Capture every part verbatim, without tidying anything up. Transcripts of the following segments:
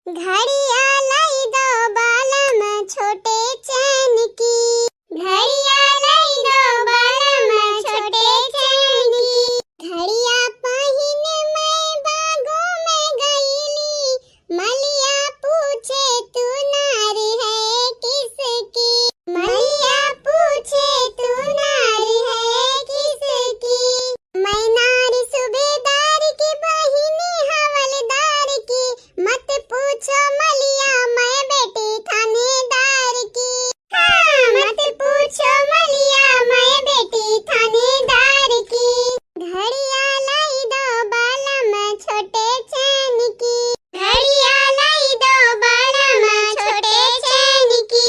घड़िया लाई दो बालम छोटे चैन की, घड़िया लाई दो बालम छोटे चैन की। घड़िया पहिन मैं बागों में गईली, मलिया पूछे तू नार है किसकी, मलिया पूछे तू नार है किसकी। मैं नारी सूबेदार की, बहिनी हवलदार की, मत पूछो मलिया मैं बेटी थानेदार की। हाँ, मत पूछो मलिया मैं बेटी थानेदार की। घड़िया लाई दो बालम छोटे चैन की, घड़िया लाई दो बालम छोटे चैन की।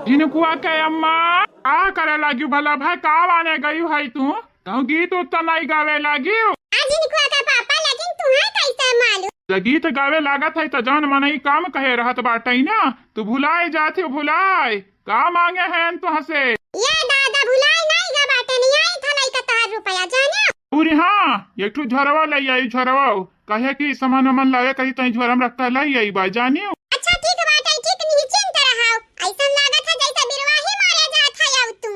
झिनकुआ के अम्मा, का करे लागिउ भला भाई? का आने गइउ है तू? कहूँ गीत उत त नाई गावे लागिउ? आ झिनकुआ के पापा, लेकिन तुहैं कैसे मालूम? त गीत गावे लागत है त जौन मनई काम कहे रहत बाटइ ना, तू भुलाए जात हो, भुलाए। का मांगे हैं तुहसे? ये दादा, भुलाए नाई गा बाटे, नाई आई था लइका तोहार रुपया, जाने? पूरी हाँ, एक ठो झोरवा लइ आई, झोरवा। कहे कि सामान वामान लावे कही तई झोरा में रख के लइ आई बा, जानियो। अच्छा ठीक बाटे, ठीक निश्चिंत रहो। ऐसन लागत है जैसे बिरवा ही मारे जात है अब तू।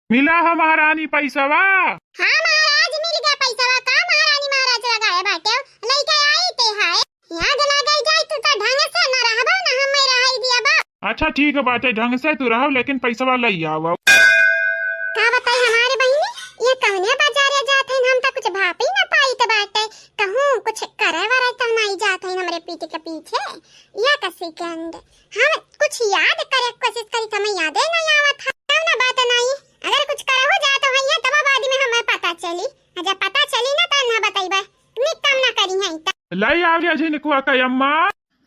मिला है महारानी पैसवा? हाँ महाराज, मिल गया पैसवा। का महारानी महाराज लगाए बाटे? लइके आई ते है। याद ना गई जाए तू तो ढंग से न रहबा, न हमें रहाई दिया बा। अच्छा ठीक बाटे, ढंग से तू रहो, लेकिन पैसवा लइ आवा। का बताई हमारे बहिनी, ये कौने बाजारे जात है, हम तो कुछ भाप ही ना पाइत बाटे। कहूँ कुछ करे वरे तो नाई जात है हमरे पीठ के पीछे। या कसी के अंडे हम कुछ याद करे के कोशिश करी, तो हमें यादे नहीं आवत है। कौनो बात नहीं, अगर कुछ करहु जात होइए तब बाद में हमें पता चली, आ जब पता चली ना तो ना बतइबे, निक काम ना करी है त। लाई आव रे झिनकुआ के अम्मा,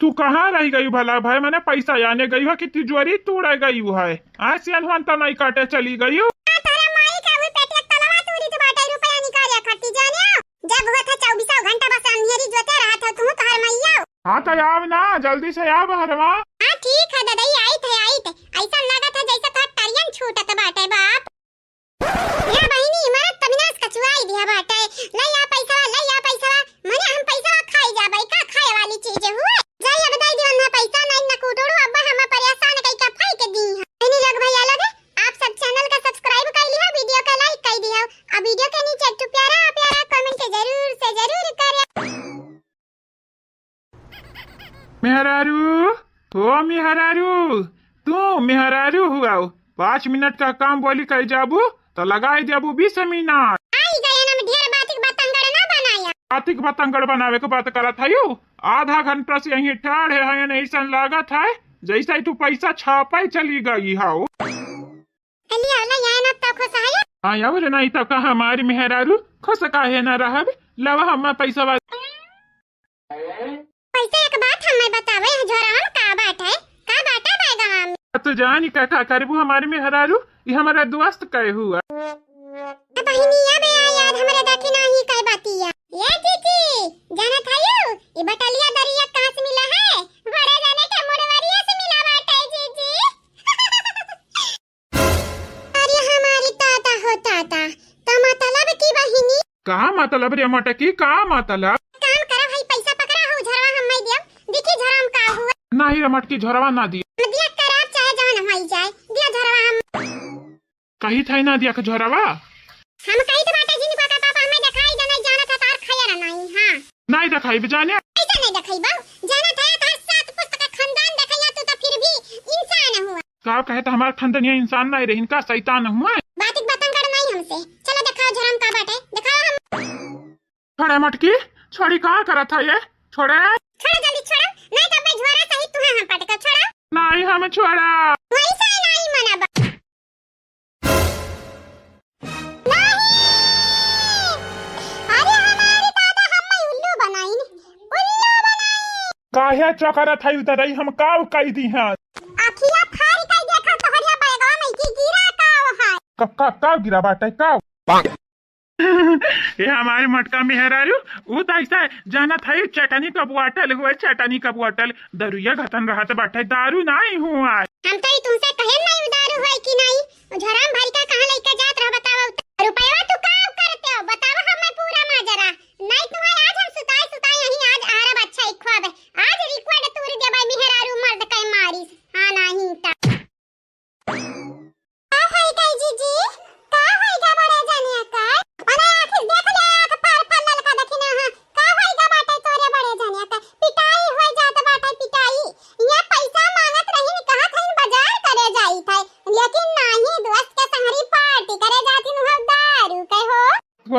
तू कहाँ रह गई भला भाई? मने पैसा आने गई हो कि तिजोरी तोड़े गई हो है? आ सियान हुआन तो नहीं काटे चली गई हो। आ तोहरे माई के अभी पेट एक तलवा तूरी तो बाटे रुपया निकाले खाती जाने। जब हुआ था चौबीसों घंटा बस अंधेरी जोते रहा था तू तोहर मैया। हाँ तो आव ना, जल्दी से आव बहरवा। हाँ ठीक है ददई, आई थे, आई थे। ऐसा लागत है जैसे तोहर टरियन छूटत बाटे बाप। या बहिनी, मरद त विनाश कचुआई दिया बाटे। लइ आ पैसवा, लइ आ पैसवा। मने हम पैसवा खाई जाबे, का खाए वाली चीज हुए? जाई अब दे दियो ना पैसा, नहीं ना कुटुरु, अब हम परेशान कई का फेंक दी है। बहिनी लोग, भैया लोग, आप सब channel का subscribe कर लिया, video का like कर दिया, और video के नीचे एक ठो प्यारा प्यारा comment जरूर से जरूर करें। मेहरारू, हो मेहरारू, तू मेहरारू हुआउ, पाँच मिनट का काम बोली कइ जाबू, त लगाइ देबू बीस मिनट। आई गए ना, ढेर बातिक बतंगड़ ना बनाया। बातिक बतंगड़ बनावे के बात करत हयू, आधा घंटा से यहीं ठाढ़ है, हयन ऐसन लागत है, जैसे तू पैसा छापे चली गई हौ। अली अवला, यहाँ ना तो खुश है। हाँ, और नहीं तो का, हमारी मेहरारू खुश काहे ना रहब, लवा हम पैसा वाला। वैसे एक बात हमें बतावे, यह झोरावा में का बाटे? का बाटे बैगवा में? तू जानी का, का करबू हमारे मेहरारू, ई हमारा दोस्त कहे हुआ। ए बहिनिया बे, आ याद हमरे देखी नाही कई बातिया। ये जीजी, जानत हयू, ई बटलिया दरिया कहाँ से मिला है? बड़े जाने के मुड़वरिया से मिला बाटे जीजी। अरे हमारी ताता हो ताता, त मतलब की बहिनी? का मतलब रे मटकी, का मतलब? काम करा भाई, पैसा पकड़ा हो, झरवा हम नहीं दिया। देखी झरवा में का हुआ। नहीं रे मटकी, झरवा ना दिया। दिया कराब चाहे जवन होई जाए, दिया झरवा हम। कही था ना दिया के झरवा। हम कही तो बाटे जिनको का पापा हमें दिखाई देना, जाना था तार खैर नहीं, हाँ। नहीं दिखाई बे जाने। ऐसा नहीं दिखाई बा, जाना था तार सात पुस्त का खानदान देखैया, तू तो फिर भी इंसान हुआ। का कहे त हमार खानदानिया इंसान नहीं रहिन का, शैतान हुआ। बातिक बतंगड़ नहीं हमसे। चलो देखाओ झरम का बाटे, देखाओ हम। छोड़े मटकी, छोड़ी का करत है ये? छोड़े। छोड़ो जल्दी छोड़ो, नहीं तो मैं झोरा सहित तुम्हें हम पटका छोड़ो। नहीं हम छोड़ा। वैसे नहीं मना बा। नहीं! अरे हमारी दादा हमें उल्लू बनाइन, उल्लू बनाइन। काहे चकरत है उधर ही, हम काव कई दी हैं। अखिया फाड़ के देखा तोहरिया बैगवा में की गिरा काव है। का, का, काव गिरा बाटे, काव? ये हमारे मटका मेहरारू, उ तो ऐसा जानत है चटनी का बोतल हुआ, चटनी का बोतल, दरुया घतन रहत बाटे, दारू नहीं हुआ। हम तो ई तुमसे कहे नहीं उधार हुआ कि नहीं? झराम भरी का कहाँ लइके जात रह बतावा उत-, रुपयवा तू का करते हो? बतावा हमें पूरा माजरा। नहीं तुम्हारे आज हम सुताए सुताए यहीं आज आरब अच्छा ही ख्वाब है।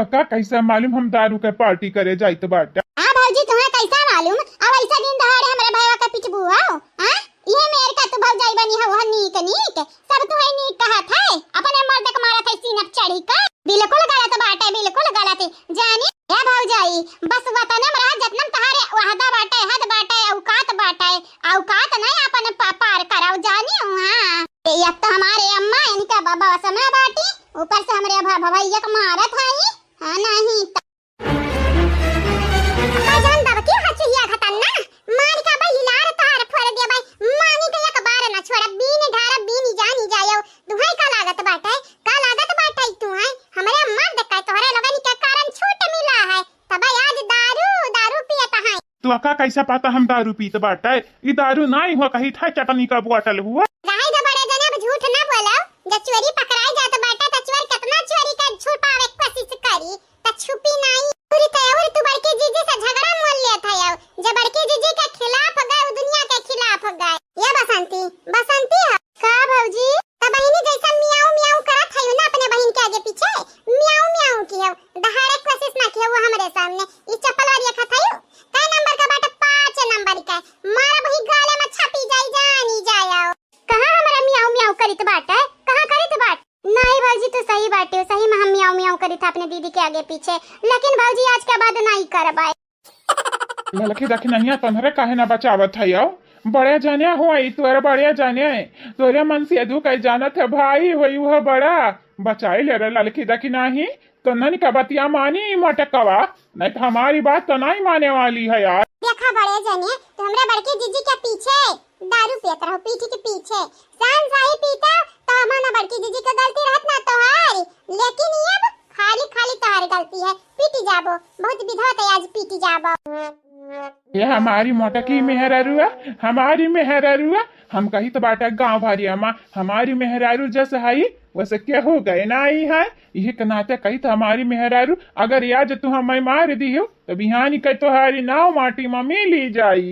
का कैसे मालूम हम दारू के party करे जाइत बाटे? हाँ भौजी, तुहैं कैसे मालूम? अब ऐसा दिन दहाड़े हमरे भैया के पिटबू हो, हाँ? इहे मेर का तू भौजाई बनी है, वह नीक नीक, सब तुहैं नीक कहत है, अपने मर्द के मारत है सीना पे चढ़ी का। बिल्कुल गलत बाटे, बिल्कुल गलत। जानी ए भौजाई, बस वतने में रह, जतनम तहारे वहदा बाटे, हद बाटे, औकात बाटे, औकात नहीं अपन प-, पार कराओ, जानी हुआ। ए, एक तो हमारे अम्मा इनका बाबा समय बाटी, ऊपर से हमरे भ-, भवैया के मारत हई, हाँ नहीं त। का जान दबके हचुहिया घटन ना, मार का बहिलार तार फोड़ देबै, मानी के एक बार न छोड़ब, बीन ढारब, बीन जानी जायो। तुहैं का लागत बाटे, का लागत बाटे तुहैं? हमरे मर्द का तोहरे लोगन के कारण छूट मिला है, तबै आज दारू, दारू पियत हैं। तो का कैसा पता हम दारू पीत बाटे? ई दारू नाई हुआ, कही था चटनी का बोतल हुआ। रहे दे बड़े जने, अब झूठ ना बोलो। जब चोरी पकड़ाई जात बाटे, त चोर कितना चोरी का छुपावे के कोशिश करी, त छुपी नाई। पूरी तय और तू बड़की जीजी से झगड़ा मोल लेत है, जब बड़की जीजी के खिलाफ गए, उ दुनिया के खिलाफ गए। ये बसंती, बसंती है। का भौजी? त बहिनी जैसा मियाऊ मियाऊ करत है ना अपने बहिन के आगे पीछे, मियाऊ मियाऊ की है, दहाड़े कोशिश ना की है वो हमरे सामने। ई चप्पल वाली एक हथायु, कै नंबर का बाटे? पाँच नंबर का। मारब ही गाले में छपी जाई, जानी जायो। कहाँ हमरा मियाऊ मियाऊ करित बाटे? कहाँ करित बाटे? नाई भौजी, तू सही बाटे, सही में हम मियाऊ मियाऊ करित अपने दीदी के आगे पीछे, लेकिन भौजी आज के बाद नाई करबै। ललकी दखिनहिया तोहरे काहे ना बचावत है यो? बड़े जने हो आई, तोरे बड़े जने, तोरे मन से दुख है, जानत है भाई होई वह बड़ा। बचाई ले रे ललकी दखिनही, तो नन का बतिया मानी मोटकवा, नहीं तो हमारी बात तो नहीं माने वाली है यार। देखा बड़े जने, तो हमरा बड़की जीजी के पीछे दारू पियत रहो, पीठी के पीछे। शान शाही पीता तो हम ना बड़की जीजी के गलती रहत ना तोहारी, लेकिन ये अब खाली खाली तोहारी गलती है, पीटी जाबो, बहुत विधवा ते आज पीटी जाबो। ये हमारी मोटकी मेहरारुआ, हमारी मेहरारुआ, हम कही तो बाटा गाँव भारी अम्मा, हमारी मेहरारू जस हई, वैसे केहू गए ना आई है। इहे के नाते कही तो हमारी मेहरारू, अगर आज तू हमें मार दी हो, तो बिहानी के तोहारी नाव माटी में मिली जाई।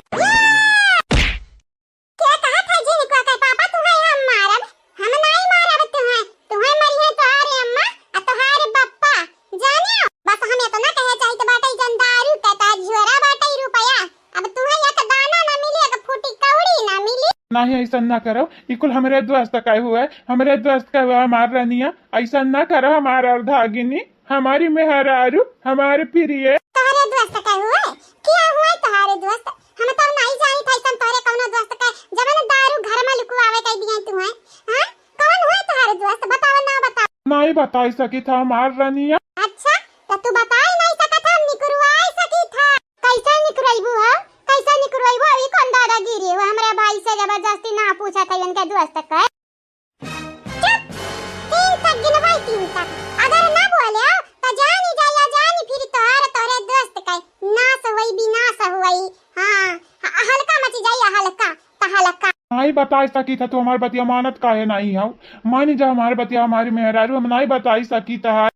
के कहत है जिनको के पापा तुम्हें हम मारब? हम नाई मारब तुम्हें, तुम्हें मरिहे तोहारे अम्मा आ तोहारे बप्पा। जानियो, बस हम इतना कहे चाहित बाटे, जन दारू के त झोरा बाटे रुपया, अब तुम्हें एक दाना ना मिली, एक फूटी कौड़ी ना मिली। नहीं, ऐसा ना करो, ई कुल हमरे दोस्त का हुआ है, हमरे दोस्त का हुआ हमार रनिया, ऐसा ना करो हमार अर्धागिनी, हमारी मेहरारू, हमारे प्रिय। तोहरे दोस्त का हुआ है? क्या हुआ है तोहरे दोस्त? हम तो नहीं जानी था ऐसा तोहरे कौनो दोस्त का, जवन दारू घर में लुकवावे कह दिए तुम्हें। हाँ, कौन हुआ है तोहरे दोस्त? बताओ ना, बताओ। नहीं बताई सकी था हमार रनिया। अच्छा, तो तू बताई नहीं सकत, हम निकरवाई सकी था। कैसे निकरवाईबू हो? कैसे निकरवाईबू? ई कौन दादागिरी है? वो हमरे भाई से जबरदस्ती ना पूछा था इनके दोस्त का। चुप! तीन तक गिनवाई, तीन तक। अगर ना बोले, तो जानी जाया, जानी फिर तोहर, तोहरे दोस्त का नाश हुई, विनाश हुई। हाँ, ह-, हल्का मची जाई, हल्का, त हल्का। नहीं बताई सकी था, तू हमार बतिया मानत काहे नहीं हौ? मानी जा हमार बतिया, हमारी मेहरारू, हम नहीं बताई सकी था।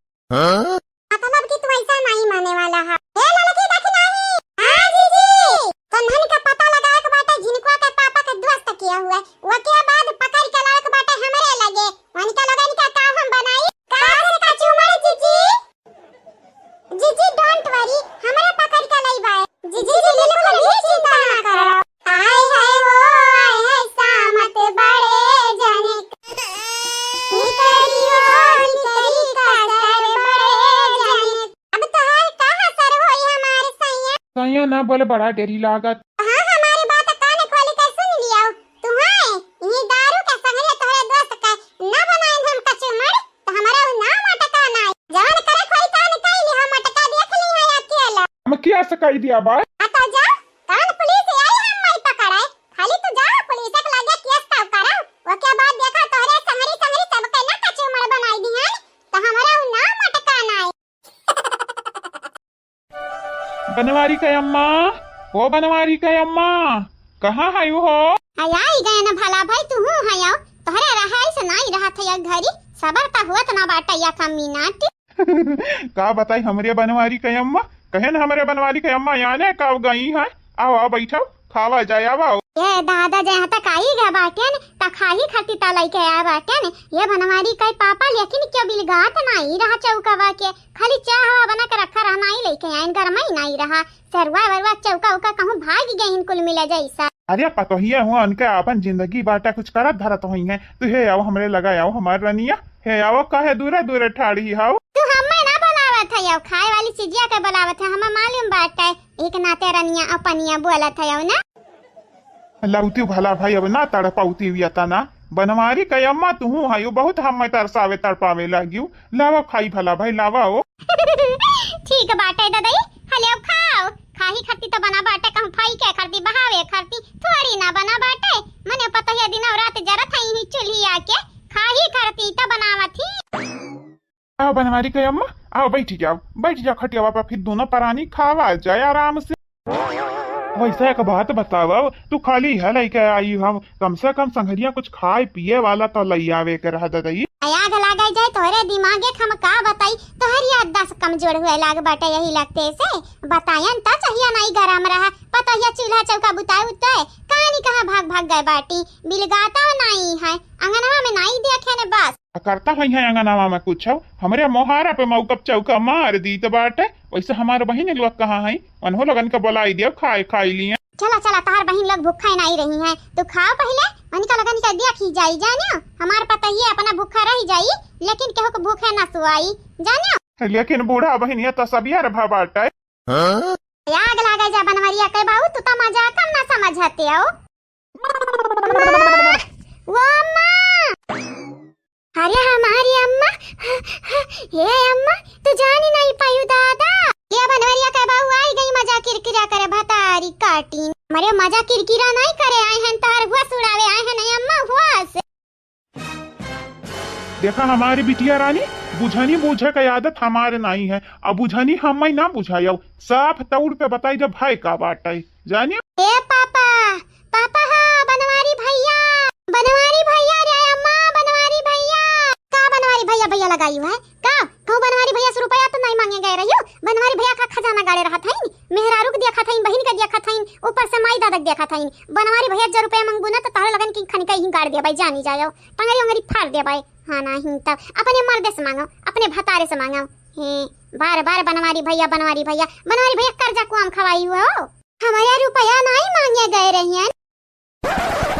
मतलब कि तू ऐसा नहीं माने वाला है। ए ललकी दखिनही। हाँ जीजी। तन्हन का पता लगाए के बाटे, जिनको के पापा के दोस्त किया हुआ है, वो के बाद पकड़ के लाए के बाटे हमरे लगे। उनका लोगन का का हम बनाई? का से का चूमर जीजी? जीजी, don't worry, हमरे पकड़ के लई बाय। जीजी, जीजी, बिल्कुल भी चिंता ना करो। आए है वो, आए है सामत बड़े जने। निकरी ओ, निकरी का सर बड़े जने। अब तोहार का असर होई हमारे सैया? सैया ना बोले, बड़ा डेरी लागत। हाँ, हमारी बात कान खोल के सुन लियो। तुम्हें ये दारू के संगरे तोहरे दोस्त का ना बनाए हम कचूमर। तो हमारा उ नाम अटका नाई। जवन करे खोई कान काई ली हम अटका देख ली है अकेला। हम क्या से कह दिया बा? आ तो जा, कान पुलिस आई हम मई पकड़ाए। खाली तू जा पुलिस के लगे केस तो करा। ओके बाद देखा तोहरे संगरी संगरी सबके ना कचूमर बनाई दिहन। तो हमारा उ नाम अटका नाई। बनवारी के अम्मा, ओ बनवारी के अम्मा, कहाँ है हो? आया ही गए ना भला भाई, तू हूँ है आओ। तोहरे रहाई से नाई रहा था एक घड़ी, सबर ता हुआ तना बाटा या का मिनट। का बताई हमरे बनवारी के अम्मा, कहे न हमरे बनवारी के अम्मा याने का गई है। आओ, आओ बैठो, खावा जाए, आओ, आओ। ए दादा, जहाँ तक आई गया बाटेन, त खाही खातिर त लइके आया बाटेन। ये बनवारी कई पापा, लेकिन क्यों बिलगात नाई रहा चौकवा के, खाली चाह हवा बना के रखा रहा, नाई लइके आइन, गरमाई नाई रहा। सरवा वरवा चौका उका कहूँ भाग गए हिन कुल मिला जैसा। अरे पतोहिया हुआ, उनके आपन जिंदगी बाटा, कुछ करत धरत होई हैं। तू हे आओ, हमरे लगा आओ, हमार रनिया। हे आओ, काहे दूरे दूरे ठाड़ी हाउ? तू हमें ना बुलावत है, आओ खाए वाली चीजिया के बुलावत है, हमें मालूम बाटे। एक नाते रनिया अपनिया बोलत है, आओ ना। लौती भला भाई, अब ना तड़पाउती हुआ तना। बनवारी के अम्मा तुहू हयू, बहुत हमें तरसावे तड़पावे लागियो। लावा खाई भला भाई, लावा ओ। ठीक बाटे ददई, हले अब खाओ। खाही खरती तो बना बाटे, कहूँ फाई के खरती, बहावे खरती, थोड़ी ना बना बाटे। मने पतोहिया दिनौ रात जरत है ही चूल्ही आके, खाही खरती तो बनावत ही। आओ बनवारी के अम्मा, आओ बैठ जाओ, बैठ जाओ खटियावा पर, फिर दोनों परानी खावा जाए आराम से। वैसे एक बात बतावा, तू खाली है लइके आई, हम कम से कम संघरिया कुछ खाए पिए वाला तो लई आवे के रहा ददई। आग लागे जाए तोहरे दिमागे के, हम का बताई, तोहर याददाश्त कमजोर हुए लाग बाटे यही लगते से। बतायन त चहिया नाई गरम रहा, पतोहिया चूल्हा चौका बुताए उताए, कहानी कहाँ भाग भाग गए बाटी, बिलगाता नाई है, अंगनवा में नाई देखे ने बस। आ करता है, है अंगनावा में कुछ, हमरे मोहारा पे मौकप चौका मार दीत बाटे। वैसे हमार बहिन लोग कहाँ है? उन्हों लोगन के बुलाई दियो, खाए खाई लिया। चला चला, तहार बहिन लोग भूखा ही नहीं रही हैं, तू खाओ पहले, उनका लोगन के देखी जाई, जानियो। हमार पतोहिया अपना भूखा रही जाई, लेकिन केहू के भूखे ना सुआई, जानियो। लेकिन बूढ़ा बहिन ये तो सबियर भा बाटे। आग लागे जा बनवरिया के बाऊ, तू तो मजाक ना समझते हो। अम्मा, वो अम्मा। अरे हमारी अम्मा, हे अम्मा, तू जानी नहीं पायू दादा। ये बनवरिया के बाऊ आई गई मजा किरकिरा करे भतारी काटी। अरे मजा किरकिरा नहीं करे आए हैं, तार हुआ सुड़ावे आए हैं नहीं अम्मा, हुआ से। देखा हमारी बिटिया रानी, बुझनी बूझे के आदत हमारे नाई है। अब बुझनी हम ना बुझायो, साफ तौर पे बताई जब भाई का बाटे, जानियो। ए पापा, पापा हो, बनवारी भैया, बनवारी भैया रे अम्मा, बनवारी भैया। का बनवारी भैया, भैया लगाई है? का कहूँ बनवारी भैया से रुपया तो नहीं मांगे गए रहियो? बनवारी भैया का खजाना गाड़े रहत हईन, मेहरारू के देखत हईन, बहिन के देखत हईन, ऊपर से माई दादा के देखत हईन। बनवारी भैया जब रुपया मांगबू ना तो तोहरे लोगन की खनिका ही गाड़ देबै, जानी जायो, टंगरी उंगरी फाड़ देबै। हाँ नहीं तब अपने मर्दे से मांगो, अपने भतारे से मांगो। हे बार बार बनवारी भैया, बनवारी भैया, बनवारी भैया कर्जा को हम खवाई हुआ हो। हमारे रुपया नहीं मांगे गए रहियन।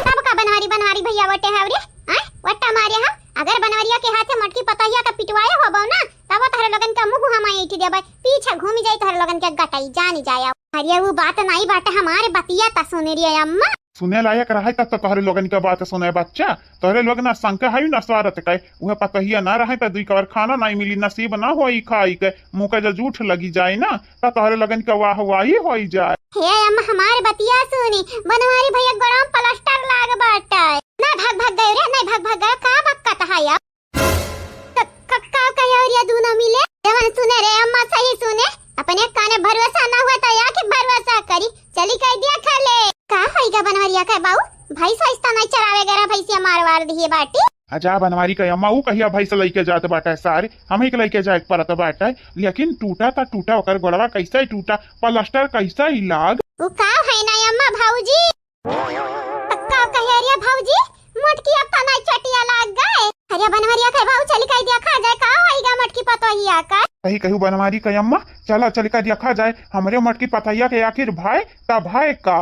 तब का बनवारी, बनवारी भैया वटे हव रे? आय, वट्टा मारे हम। अगर बनवरिया के हाथे मोटकी पतोहिया का पिटवाए होबो ना, तब तोहरे लोगन का मुंह हम ऐंठी देबै, पीछे घूमी जाई तोहरे लोगन के गटई, जानी जाया। अरे वो बात नाई बाटे, हमारे बतिया त सुने रे अम्मा। सुने लायक रहे त, त तोहरे लोगन के बात सुने बच्चा। तोहरे लोग ना संक है ना स्वार्थ के, उहे पतोहिया ना रहे त दुई कवर खाना नाई मिली, नसीब ना होई खाई के, मुंह के जो जूठ लगी जाए ना, त तोहरे लोगन के वाह वाही होई जाए। हे अम्मा, हमार बतिया सुनी, बनवारी भैया गोड़वा में प्लास्टर लाग बाटे। नहीं भाग भाग गए रे, नहीं भाग भाग गए, का बक्कत है अब? क-, क-, का कहे और ये दूनो मिले? जवन सुने रे अम्मा, सही सुने, अपने काने भरोसा ना हुआ तो या के भरोसा करी, चली कह दिया खा ले। का होइगा बनवरिया के बाऊ? भैंस वैस तो नहीं चरावे गरा, भैंसिया मार वार दिए बाटी। आ जा बनवारी के अम्मा, ऊ कहिया भैंस लइके जात बाटे सारे, हम ही के लइके जाए के पड़त बाटे, लेकिन टूटा त टूटा, ओकर गोड़वा कैसे टूटा, प्लास्टर कैसे ही लाग। ऊ का है ना अम्मा भौजी? का कहे रे भौजी, मोटकी अब त नहीं चटिया लाग गए। अरे बनवरिया के बाऊ चली कह दिया खा जाए, का होइगा मोटकी पतोहिया का? सही कहू बनवारी के अम्मा, चला चली कह दिया खा जाए, हमरे मोटकी पतोहिया के आखिर भाई त भाई का।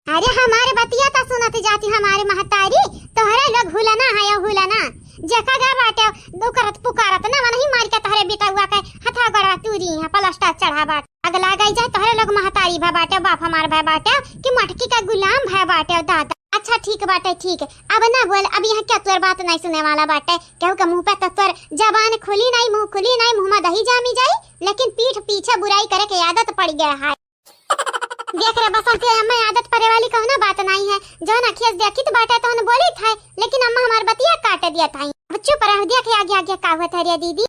अरे हमारे बतिया त सुनत जाती हमारे महतारी, तोहरे लोग हुलना है यो हुलना, जेका गा बाटे दो करत पुकारत ना, वनही मार के तोहरे बेटउआ के हथा गड़वा तूरी है, प्लास्टर चढ़ा बाटे। अगला गई जाए तोहरे लोग महतारी भा बाटे, बाप हमार भा बाटे कि मटकी का गुलाम भा बाटे दादा। अच्छा ठीक बाटे, ठीक, अब ना बोल, अब यहाँ क्या तोर बात नहीं सुने वाला बाटे, केहू के मुंह पे तो तोर जबान खुली नहीं, मुंह खुली नहीं, मुंह में दही जामी जाई, लेकिन पीठ पीछे बुराई करे के आदत पड़ गया है। देख रे बसंती, अम्मा आदत परे वाली कौनो बात नाई है, जौन अखिया से देखित बाटे तौन बोलित है, लेकिन अम्मा हमार बतिया काट दिया था। अब चुप रह, देख आगे आगे का हुआ था रे दीदी।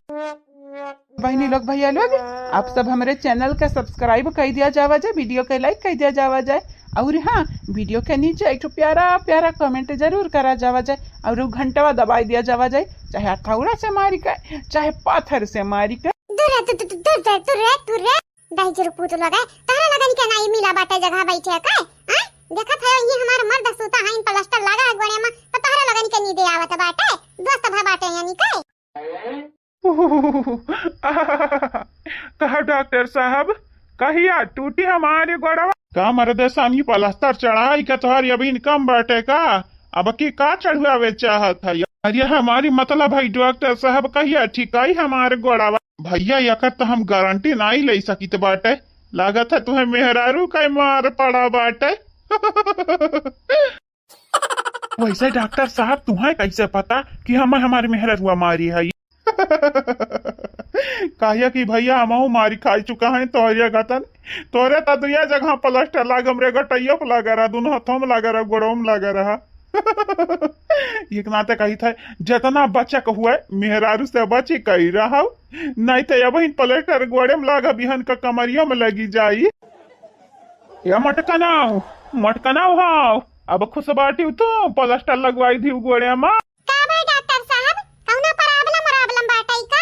बहनी लोग, भैया लोग, आप सब हमरे चैनल का सब्सक्राइब कर दिया जावा जाए, वीडियो के लाइक कर दिया जावा जाए, और हाँ, वीडियो के नीचे एक ठो प्यारा प्यारा कमेंट जरूर करा जावा जाए, और उ घंटवा दबाई दिया जावा जाए, चाहे हथौड़ा से मारी के, चाहे पाथर से मारी के। दूर रह, दूर, दूर, दूर रह, दूर रह, दूर रह। दाई जरूर पूत लगा, तारा लोगन के नाई मिला बाटे जगह बैठे के, आय? देखत है, ये हमार मर्द सूता है, इन प्लास्टर लगा है गोड़े में, तो तोहरे लोगन के नींदे आवत बाटे, दोस्त भा बाटे यानी के। कहा डॉक्टर साहब, कहिया टूटी हमारी गोड़वा? का मर्दे सामी प्लास्टर चढ़ाई का तोहार अभी इनकम बाटे का? अब की का चढ़वावे चाहत है? अरे हमारी मतलब है डॉक्टर साहब, कहिया ठिकाई हमार गोड़वा? भैया, एकर त हम गारंटी नाई ले सकित बाटे। लागत है तुहे मेहरारू का मार पड़ा बाटे। वैसे डॉक्टर साहब, तुहे कैसे पता कि हम हमार मेहरारुआ मारी है? काहे कि भैया, हमहू मारी खाई चुका है तोहरे गतन। तोरे त दुइया जगह प्लास्टर लाग, हमरे गटैया पे लाग रहा, दुनो हथों में लाग रहा, गोड़ों में लाग रहा। एक नाते कही था, जितना बचक हुए, मेहरारू से बची कही रहा, नहीं तो अब इन प्लास्टर गोड़े में लाग, बिहन का कमरिया में लगी जाई। या मटकनाओ, मटकनाओ हाओ, अब खुश बाटी तू, प्लास्टर लगवाई दी गोड़े में। का भाई डॉक्टर साहब, कौना प्रॉब्लम, प्रॉब्लम बाटे का?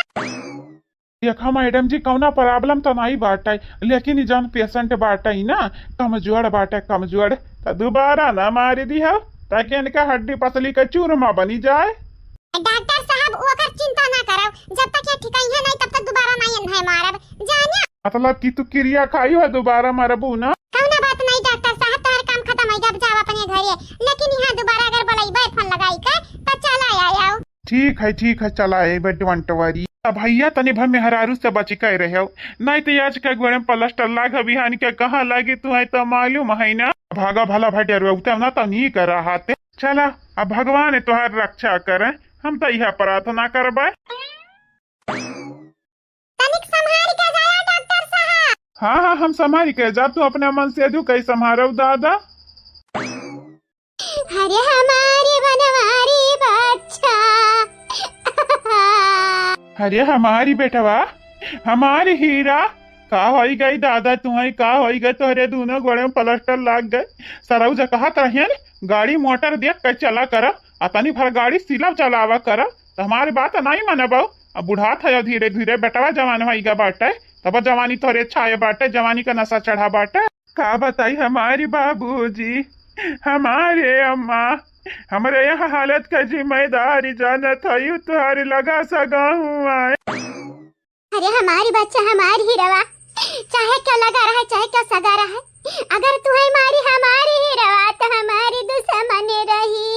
देखा मैडम जी, कौना प्रॉब्लम तो नहीं बाटे, लेकिन ई जौन पेशेंट बाटे ना, कमजोर बाटे, कमजोर, तो दोबारा ना मार दिहा, ताकि इनका हड्डी पसली का चूरमा बनी जाए। डॉक्टर साहब, ओकर चिंता ना करब, जब तक ये ठिकाई है नहीं, तब तक दोबारा नहीं इन्हें मारब, जानिया। मतलब कि तू किरिया खाई है दोबारा मरबू ना? कौनो बात नहीं डॉक्टर साहब, तोहर काम खत्म हो गया, अब जाओ अपने घरे, लेकिन यहाँ दोबारा अगर बुलाइबे फोन लगाई के, तो चला आयो। ठीक है, ठीक है, चला आए, don't worry। अब भैया तनी भर मेहरारू से बच के रहो, नहीं तो आज के गोड़े में प्लास्टर लाग, बिहान के कहाँ लागी तू है तो मालूम है ना। भागा भला भाई, डरवे उतर ना तो नहीं कर रहा थे। चला, अब भगवान तोहार रक्षा करे, हम तो यह प्रार्थना करबे। तनिक संभाल के जाया डॉक्टर साहब। हाँ, हाँ, हम संभाल के जा, तू अपने मन से दू कहीं संभारो दादा। अरे हमारी बनवारी बच्चा। अरे हमारी बेटवा, हमारी हीरा, का होई गई दादा, तुम्हारी का होई गई, तोहरे दोनों गोड़े में प्लास्टर लाग गए। सरऊ जा कहत रहियन, गाड़ी मोटर देख के चला कर, अतनी भर गाड़ी सिलव चलावा कर, तो हमारी बात नहीं मनबो। अब बुढ़ात है धीरे धीरे, बेटवा जवान होई गा बाटे, तब जवानी तोहरे छाए बाटे, जवानी का नशा चढ़ा बाटे। का बताई हमारी बाबूजी, हमारे अम्मा, हमरे यहाँ हालत का जिम्मेदारी जानत हई, तोहरे लगा सगा हुआ। अरे हमारी बच्चा, हमारी हीरवा, चाहे क्या लगा रहे, चाहे क्या सगा रहे, अगर तुम्हें मारी हमारी हीरवा, तो हमारी दुश्मन रही।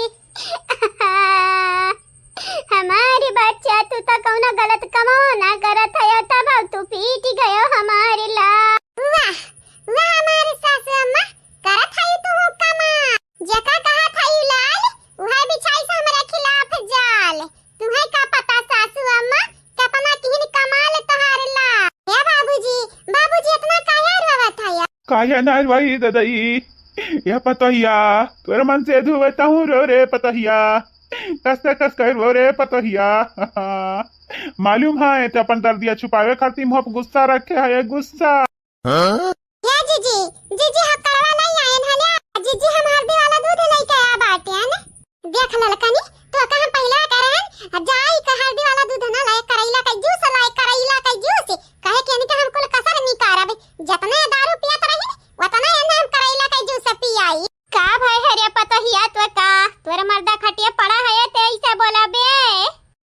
हमारी बच्चा, तू तो कौनो गलत कमो ना करत है, तब तू पीट गयो हमारे ला। वाह, वाह हमारी सासू अम्मा, करत है तू कमा। जेका कहत है लाल, उहे बिछाई से हमरे खिलाफ जाल। तुम्हें का पता सासू अम्मा, कितना किहिन कमाल तोहार ला। हे बाबूजी, बाबूजी इतना काहे रोवत है? काहे ना रोई ददई, ये पतोहिया, तोर मन से धुवत हूँ रो रे पतोहिया, कस कस कर रो रे पतोहिया। मालूम है, ते अपन दर्दिया छुपावे खातिर मुँह पे गुस्सा रखे है, गुस्सा। हाँ? या जीजी, जीजी, हम कड़वा नहीं आयन हले। जीजी, हम हल्दी वाला दूध लेके आ बाटे हन। देख ललकनी, तो का हम पहले करें, आ जाई का हल्दी वाला दूध ना लाए, करैला का जूस लाए, करैला का जूस। कहे कि इनके हम कुल कसर निकारब। जतने दारू पियत रही, उतने इन्हें हम करैला का जूस पियाई। का भाई हरे पतोहिया, तो का तोर मर्दा खटिया पड़ा है, ते ऐसे बोला बे?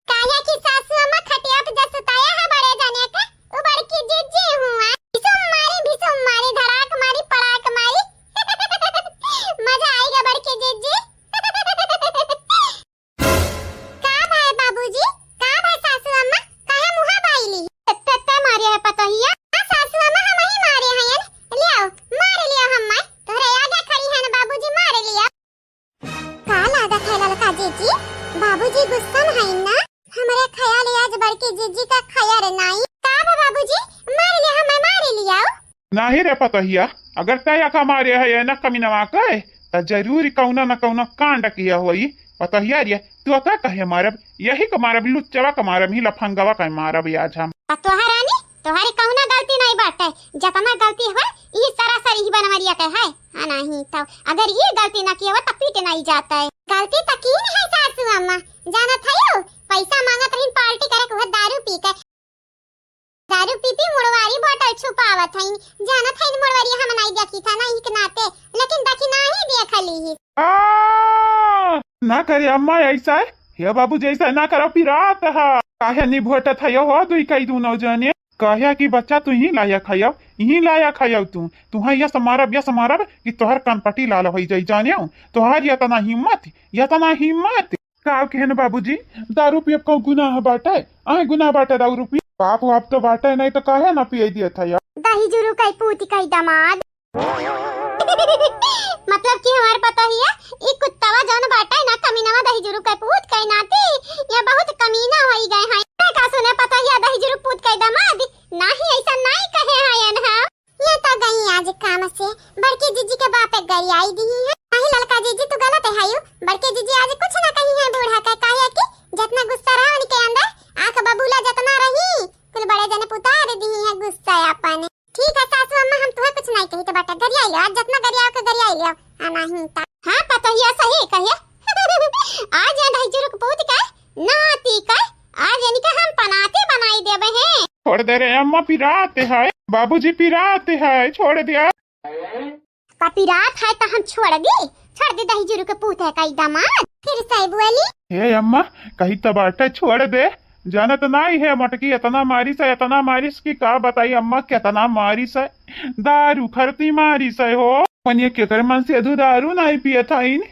काहे कि सासू अम्मा खटिया पे जब सुताया है बड़े जने के, उ बड़की जिज्जी हुआ। भिसुम मारी, भिसुम मारी, धड़ाक मारी, पड़ाक मारी। मजा आएगा बड़की जिज्जी। का भाई बाबूजी, का भाई सासू अम्मा, काहे मुहा बाइली? तत्ते मारे है पतोहिया। हाँ सासू अम्मा, हम ही मारे हैं, ले आओ, मार लिया हम मार। तोहरे आगे खड़ी है ना बाबूजी, मार लिया। का लागत है ललका जीजी, बाबूजी गुस्सा में हईन ना? हमरे ख्याल है आज बड़की जीजी का खैर नाई। का बा बाबूजी, मार ले, हमें मार लियाओ। नाही रे पतोहिया, अगर तय का मारे है ये ना कमीनवा के, त जरूर कौनो न कौनो कांड किया होई। पतोहिया रे, तू का कहे मारब, यही का मारब, लुच्चवा का मारब, ही लफंगवा का मारब आज हम। पतोहा रानी, तोहरी कौनो गलती नहीं बाटे, जतना गलती है, ई सरासर ही बनवरिया के है। हाँ, नहीं तो अगर ये गलती ना किया हुआ, तो पीट नहीं जाता है। गलती तो की नहीं है सासू अम्मा, जानत है यू, पैसा मांगत रही पार्टी करे के, वह दारू पी के। दारू पी पी मुड़वारी बोतल छुपावत हईं। जानत हईं मुड़वरिया हम नाई देखी था ना, इही के नाते, लेकिन दखिना ही देख ली ही। आ, ना करे अम्मा ऐसा है। हे बाबू जैसा ना करो पिरात है। काहे नहीं भोटत है हो दुई कई दूनो जने? कहे कि बच्चा तू यहीं लायक है, यहीं लायक है तू। तुहाँ यस मारब, यस मारब कि तोहर कनपटी लाल होई जाई जाने। तोहर यतना हिम्मत, यतना हिम्मत। का कहन बाबूजी, दारू पियब कौ गुनाह बाटे? आए गुनाह बाटे दारू पियब? पाप वाप तो बाटे नहीं तो काहे ना पिए दिए था यार? दही जुरू कई पूत कई दामाद। मतलब कि हमार पतोहिया, ई कुत्तवा जौन बाटे ना कमीनवा दही जुरू कई पूत कई नाती, या बहुत कमीना होई गए हैं। का सुने पतोहिया दही जुरू पूत कई दामाद, नाही ऐसा नाही कहे हैं हम। ये तो गई आज काम से, बड़की जीजी के बाप एक गरियाई दी है। नहीं ललका जीजी तू गलत है यू, बड़की जीजी आज कुछ ना कही है बूढ़ा के, काहे कि जितना गुस्सा रहा उनके अंदर, आंख बबूला जितना रही, कुल बड़े जने पुतार दी है गुस्सा अपन। ठीक है सासू अम्मा, हम तुम्हें कुछ नहीं कही तो बेटा गरियाई लो, आज जितना गरियाओ के गरियाई लो, आ नहीं ता। हाँ पतोहिया सही कहिए। आज ये दही जुरू के पूत के नाती का, आज इनके हम पनाती बनाई देबे हैं। छोड़ दे रे अम्मा, पिरात है, बाबूजी पिरात है, छोड़ दिया। का पिरात है तो हम छोड़ दी, छोड़ दी दही जुरू के पूत है कई दामाद। फिर सही बोली। हे अम्मा, कही तो बाटे छोड़ दे, जानत नाई है मोटकी इतना मारिस है, इतना मारिस कि का बताई अम्मा, कितना मारिस है, दारू खरती मारिस है हो। मनिया केकर मन से अधू दारू नाई पियत हईन,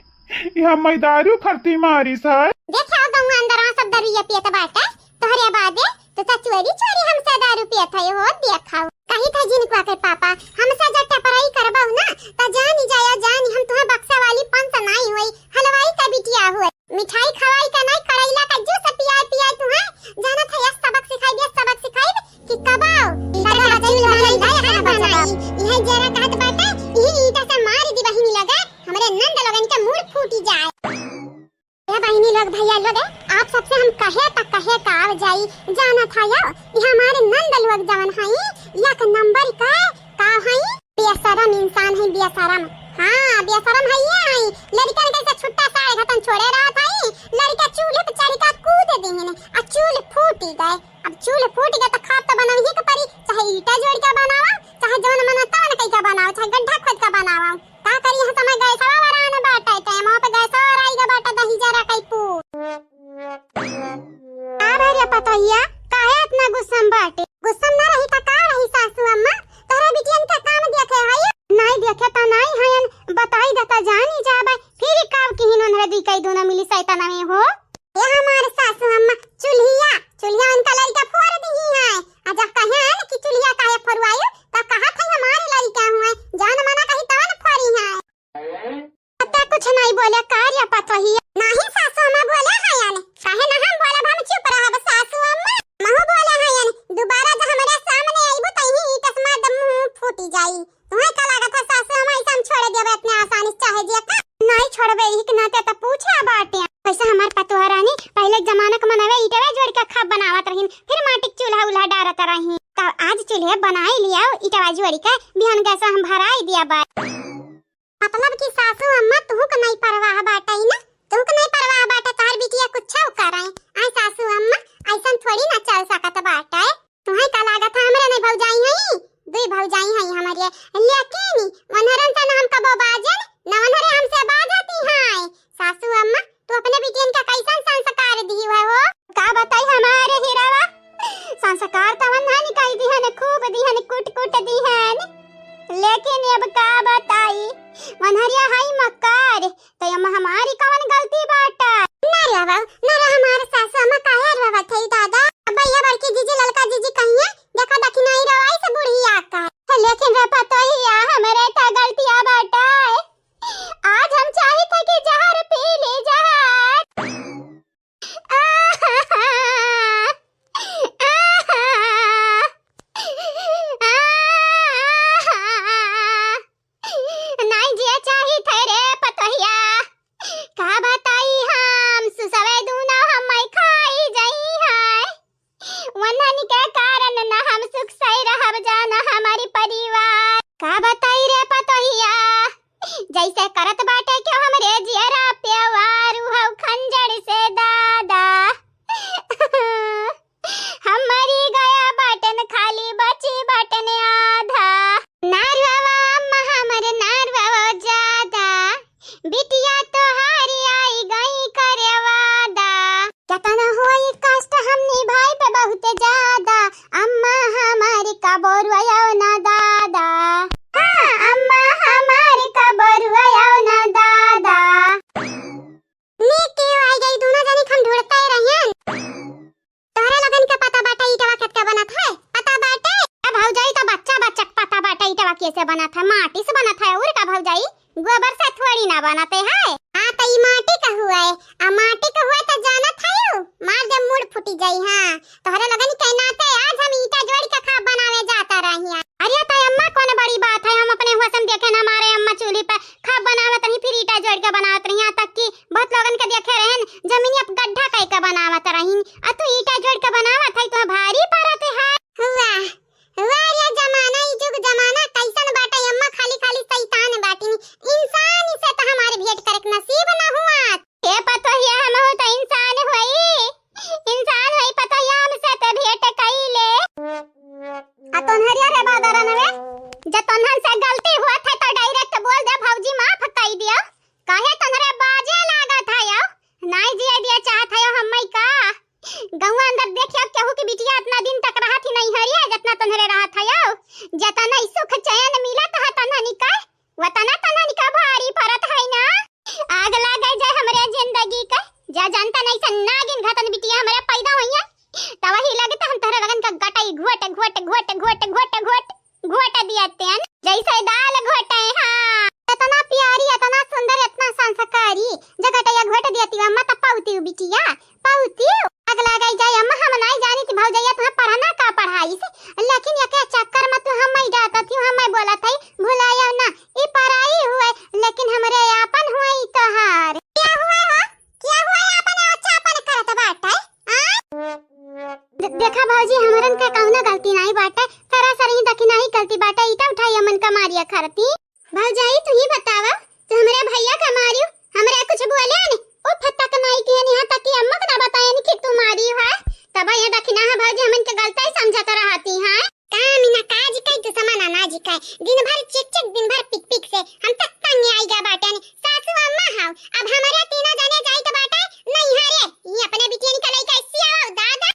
ये हम दारू खरती मारिस है। देखा गौवा अंदरवा सब दरुइया पियत बाटे, तोहरे बादे तो सा चोरी चोरी हमसे दारू पियत है हो, देखाओ। कही था जिनको आकर पापा, हमसे जब टपराई करबाऊ ना, तो जानी जाया जानी हम तुम्हें बक्सा वाली पंच नाई हुई, हलवाई का बिटिया हुई। मिठाई खवाई का नाई, करैला का जूस पियाए पियाए तुम्हें, जाना था यस सबक सिखाई दिया, सबक सिखाई कि कबाओ। यह जरा कहत बाटे, यही ईटा से मार दी बहिनी लगे, हमरे नंद लोगन के मूड़ फूटी जाए। ए बहिनी लोग, भैया लोग, आप सबसे हम कहे त कहे का आव जाई, जाना था यो, ये हमारे नंद लोग जवन हई, एक नंबर का, का हई, बेशरम इंसान हई, बेशरम। हाँ, बेशरम हई, ये हई, लड़कन के से छुट्टा साढ़े घटन छोड़े रहत हई, लड़का चूल्हे पे चढ़ के कूद दिहिन, आ चूल्ह फूटी गए। अब चूल्ह फूट गए तो खाब तो बनवही के परी, चाहे ईटा जोड़ के बनावा, चाहे जवन मना तवन कई के बनावा, चाहे गड्ढा खोद के बनावा। का करी, यहाँ समय गैसवा वरान बाटे, टाइमवा पे गैसवा वराई गा बाटे, दही जरा कई पू। का भरे पतोहिया, काहे इतना गुस्सा में बाटे? गुस्सा में ना रही त का रही सासू अम्मा? तोहरे बिटियन के काम देखे हई? नाई देखे त नाई हयन, बताई देता जानी जाबे, फिर काव किहिन ओनरे दुई कई दूनो मिली सैताना में हो। ए हमार सासू अम्मा, चुल्हिया, चुल्हिया उनका लड़का फोड़ दिही है। आ जब कहे हैं कि चुल्हिया काहे फोड़वायो, तब कहा था हमारे लड़का हुए, जान मना कही तवन फोड़ी है। पता कुछ नहीं बोले, का रे पतोहिया? नहीं सासू अम्मा बोले है यानी, काहे ना हम बोलब, हम चुप रहब सासू अम्मा। महू बोले है यानी, दोबारा जब हमारे सामने आईबो त यही ईटस मार दम मुंह फूटी जाई। तुम्हें का लागत है सासू अम्मा, ऐसा हम छोड़ देबे इतने आसानी से चाहे जिया का? नहीं छोड़बे, यही के नाते त पूछे बाटे। वैसे हमार पतोह रानी पहले जमाना के मनवे ईटवे जोड़ के खाब बनावत रहीन, फिर माटी के चूल्हा उल्हा डारत रही। तब आज चूल्हे बनाई लिया ईटवा जोड़ के, बिहान गैस हम भराई दिया बा। मतलब कि सासू अम्मा तुहू के नहीं परवाह बाटे ना, तुहू के नहीं परवाह बाटे, तोहर बिटिया कुछ करे। आय सासू अम्मा, ऐसन थोड़ी ना चल सकत बाटे। तुहई का लागत है हमरे नहीं भौजाई हई, दुई भौजाई हई हमरे, लेकिन वनहरन से ना हम कबो बाजन, ना वनहरे हमसे बाजती हैं। सासू अम्मा, तू अपने बिटियन का कैसन संस्कार दिही है हो? का बताई हमारे हीरावा, संस्कार तवन धन कई दिहन, खूब दिहन, कुट कुट दिहन, लेकिन अब का बताई, वनहरिया हई मक्कार, तो एमा हमारी कवन गलती बाटे? ना रोवा, ना रो हमार सासू अम्मा, काहे रोवत हई दादा? अब भैया बड़की जीजी, ललका जीजी कहिए, देखा दखिनाई रोवाई से बुढ़िया का। लेकिन रे पतोहिया, हमरे त गलतिया बाटे। आज हम चाहित है कि जहर पी ली जहर। नाई जिया चाहित है रे पतोहिया, का बताई हम सुसवे दूनो हम खाई जाई है। वन्हन के कारण न हम सुख से रहब जान हमारी परिवार। का बताई रे पतोहिया, जैसे करत बाटे क्यों हमरे जियरा प्यार, उहौ खंजर से दादा। हम मरी गया बाटन खाली ईटवा कैसे बनत है? माटी से बनत है, और का भौजाई? गोबर से थोड़ी ना बनत है। हाँ, त ई माटी का हुआ है, आ माटी का हुआ है त जानत है, मार दे मूड़ फूटी जाई। हाँ, तोहरे लगन के नाते आज हम ईटा जोड़ के खाब बनावे जाता रही। अरे त अम्मा, कौन बड़ी बात है, हम अपने हुआ से हम देखे ना, हमारे अम्मा चूल्ही पे खाब बनावत रही, फिर ईटा जोड़ के बनावत रही, यहाँ तक कि बहुत लोगन के देखे रहन जमीनिया पे गड्ढा कई के बनावत रही, आ तू ईटा जोड़ के बनावत है, तुम्हें भारी पड़त है। हुआ, वाह रे जमाना, ई जुग जमाना कैसन बाटे अम्मा, खाली खाली शैतान बाटिन। इंसान से तो हमारे भेंट करक नसीब न हुआ। ए पतोहिया, हमहू तो इंसान होई, इंसान होई पतोहिया, हमसे तो भेंट कई ले। आ तोन्हरिया रे बादरन रे, जे तोन्हन से गलती हुआ था तो direct बोल दे भौजी, माफ कई दियो। काहे तोन्हरे बाजे लागत है यो? नाई जिए दिए चाहत है यो हम्मई का? गौवा अंदर देखियो, केहू की बिटिया इतना दिन तक रहत ही नहीं हरिया, जितना तोन्हरे रहत है यो। जितना ही सुख चैन मिलत है तोन्हनी का, वतना तोन्हनी का भारी पड़त है ना। आग लागे जाए हमरे जिंदगी का, जा जानता नहीं सन नागिन घतन बिटिया हमरे पैदा होइया, तब ही लगता हम तोहरे लगन का गटाई घोट, घोट, घोट, घोट, घोट, घोट, घोट दिया तेन, जैसे दाल घोटे। हाँ, इतना प्यारी, इतना सुंदर, इतना संस्कारी, जे गटैया घोट दिया ती अम्मा, त पौती बिटिया, पौती। अगला गई जाए अम्मा, हम नहीं जानी थी भौजैया तुम्हें पढ़ना का पढ़ाई से, लेकिन यके चक्कर में तू हम ही जाता थी, हम ही बोला था, भुलाया ना, ई पराई हुए, लेकिन हमरे आपन हुए ई तोहार। क्या हुए हो? क्या हुए आपन अच्छा आपन करत बाटे? आ? दे-, देखा भौजी, हमरन का कौनो गलती नहीं बाटे, सरासर ही दखिना ही गलती बाटे, ईटा उठाई हमन का मारिया खरती। भौजाई, तू ही बतावा, तू हमरे भैया का मारियो, हमरे कुछ बोले न, ओ फटक नहीं किहन, यहाँ तक कि अम्मा का ना बतायन कि तू मारी है, तब ये दखिना है भौजी, हमन के गलती समझत रहती है। काम ना काज कई, दुश्मन अनाज कई, दिन भर चिक चिक, दिन भर पिक पिक से हम तक तंग आई गया बाटे ने। सासू अम्मा हाव, अब हमारे तीनों जने जाई तो बाटे नहीं हरे, ये अपने बिटिया निकल आई कैसी आओ दादा।